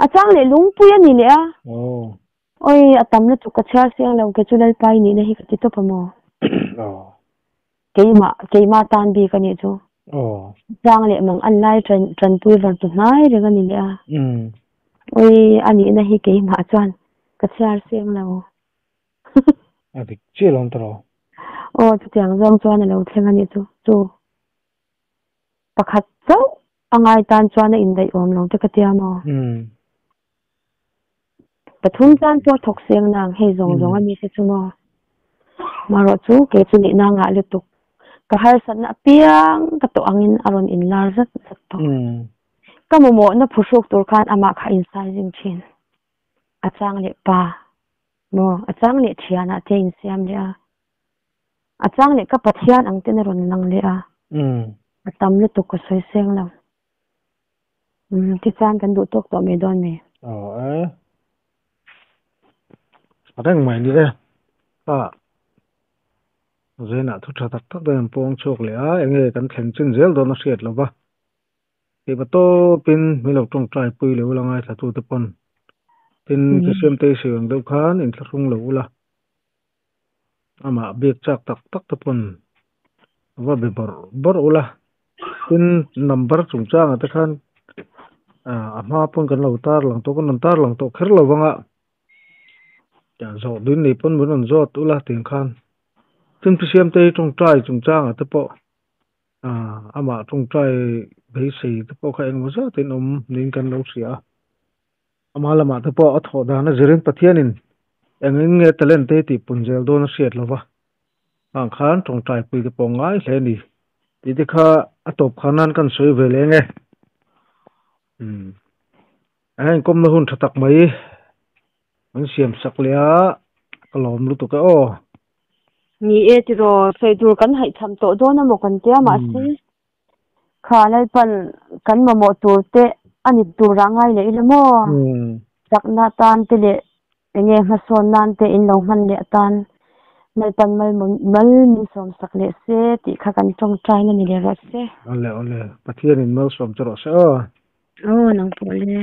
a chang leh lungpui a ni leh a. Oi a tam lutuk ka chhiar siang lo ke chu Lalpa i nihna hi ka ti tawp a maw? Keimah, keimah tan bik a nih chu. Chang leh mang an lai tan tanpui var tu hnai reng a ni leh a. Oi a nihna hi keimah chuan ka chhiar seng lo. A dik chiah lo ang tawh lo. Aw chutiang zawng chuan a lo thleng a nih chu. Chu pakhat chauh a ngai tan chuan a indaih awm lo te ka tia maw? Pathum tan pawh thawk seng nang hei zawng zawng a mi te chu maw? Marawh chu kei chu nihna ngah lutuk. Ka harsatna apiang ka tawh angin a rawn inlar zat zat tawh. Ka mamawhna phuhruk tur khan amah kha insaizing thin. A chang leh pa maw? A chang leh thianah te a insiam leh a. A chang leh ka Pathian ang ten a rawn lang leh a. A tam lutuk ka sawi seng lo. Umm tichuan kan duh tawk tawh mai dawn mi. Aw e. A reng mai ni e. Kha Zenah thu tha tak tak dawn an pawng chhuak leh a, enge kan thleng chin zel dawn a hriat lo va. Keimah tawpin min lo tawngtai pui leh ula ngaithlatute pawn tin Siamtei sawi ang deuh khan inthlahrung lo ula amah biak chak tak tak te pawn va be bawrh bawrh ula tin number chungchangah te khan a hma pawn kan lo tarlang tawh kan rawn tarlang tawh kher lo vanga zawh dun nei pawn min rawn zawt ula tiang khan tin Siamtei tawngtai chungchangah te pawh Amah tawngtai beisei te pawh kha engemaw zatin awm niin kan lo hria a. Ama lamah te pawh a thawh dan a zirin Pathianin engin nge talent te tih pun zel dawn a hriat lova, hang khan tawngtai pui te pawh ngai hle a ni tih te kha a tawp khan nan kan sawi ve leng e. Umm a inkawmna hun tha tak mai an siam sak leh a, ka lawm lutuk e aw. Ni e tiraw, sawi tur kan haihchham tawh dawn amaw kan tia mahse kha Lalpan kan mamawh tur te a ni tur ah ngai leh ila maw? Chakna atan te leh enge hmasawn nan te in lo hman leh atan Lalpan mal min sawm sak leh se tih kha kan tawngtaina ni leh rawh se. Awle awle, Pathianin malsawm che rawh se aw. Aw nang pawh le.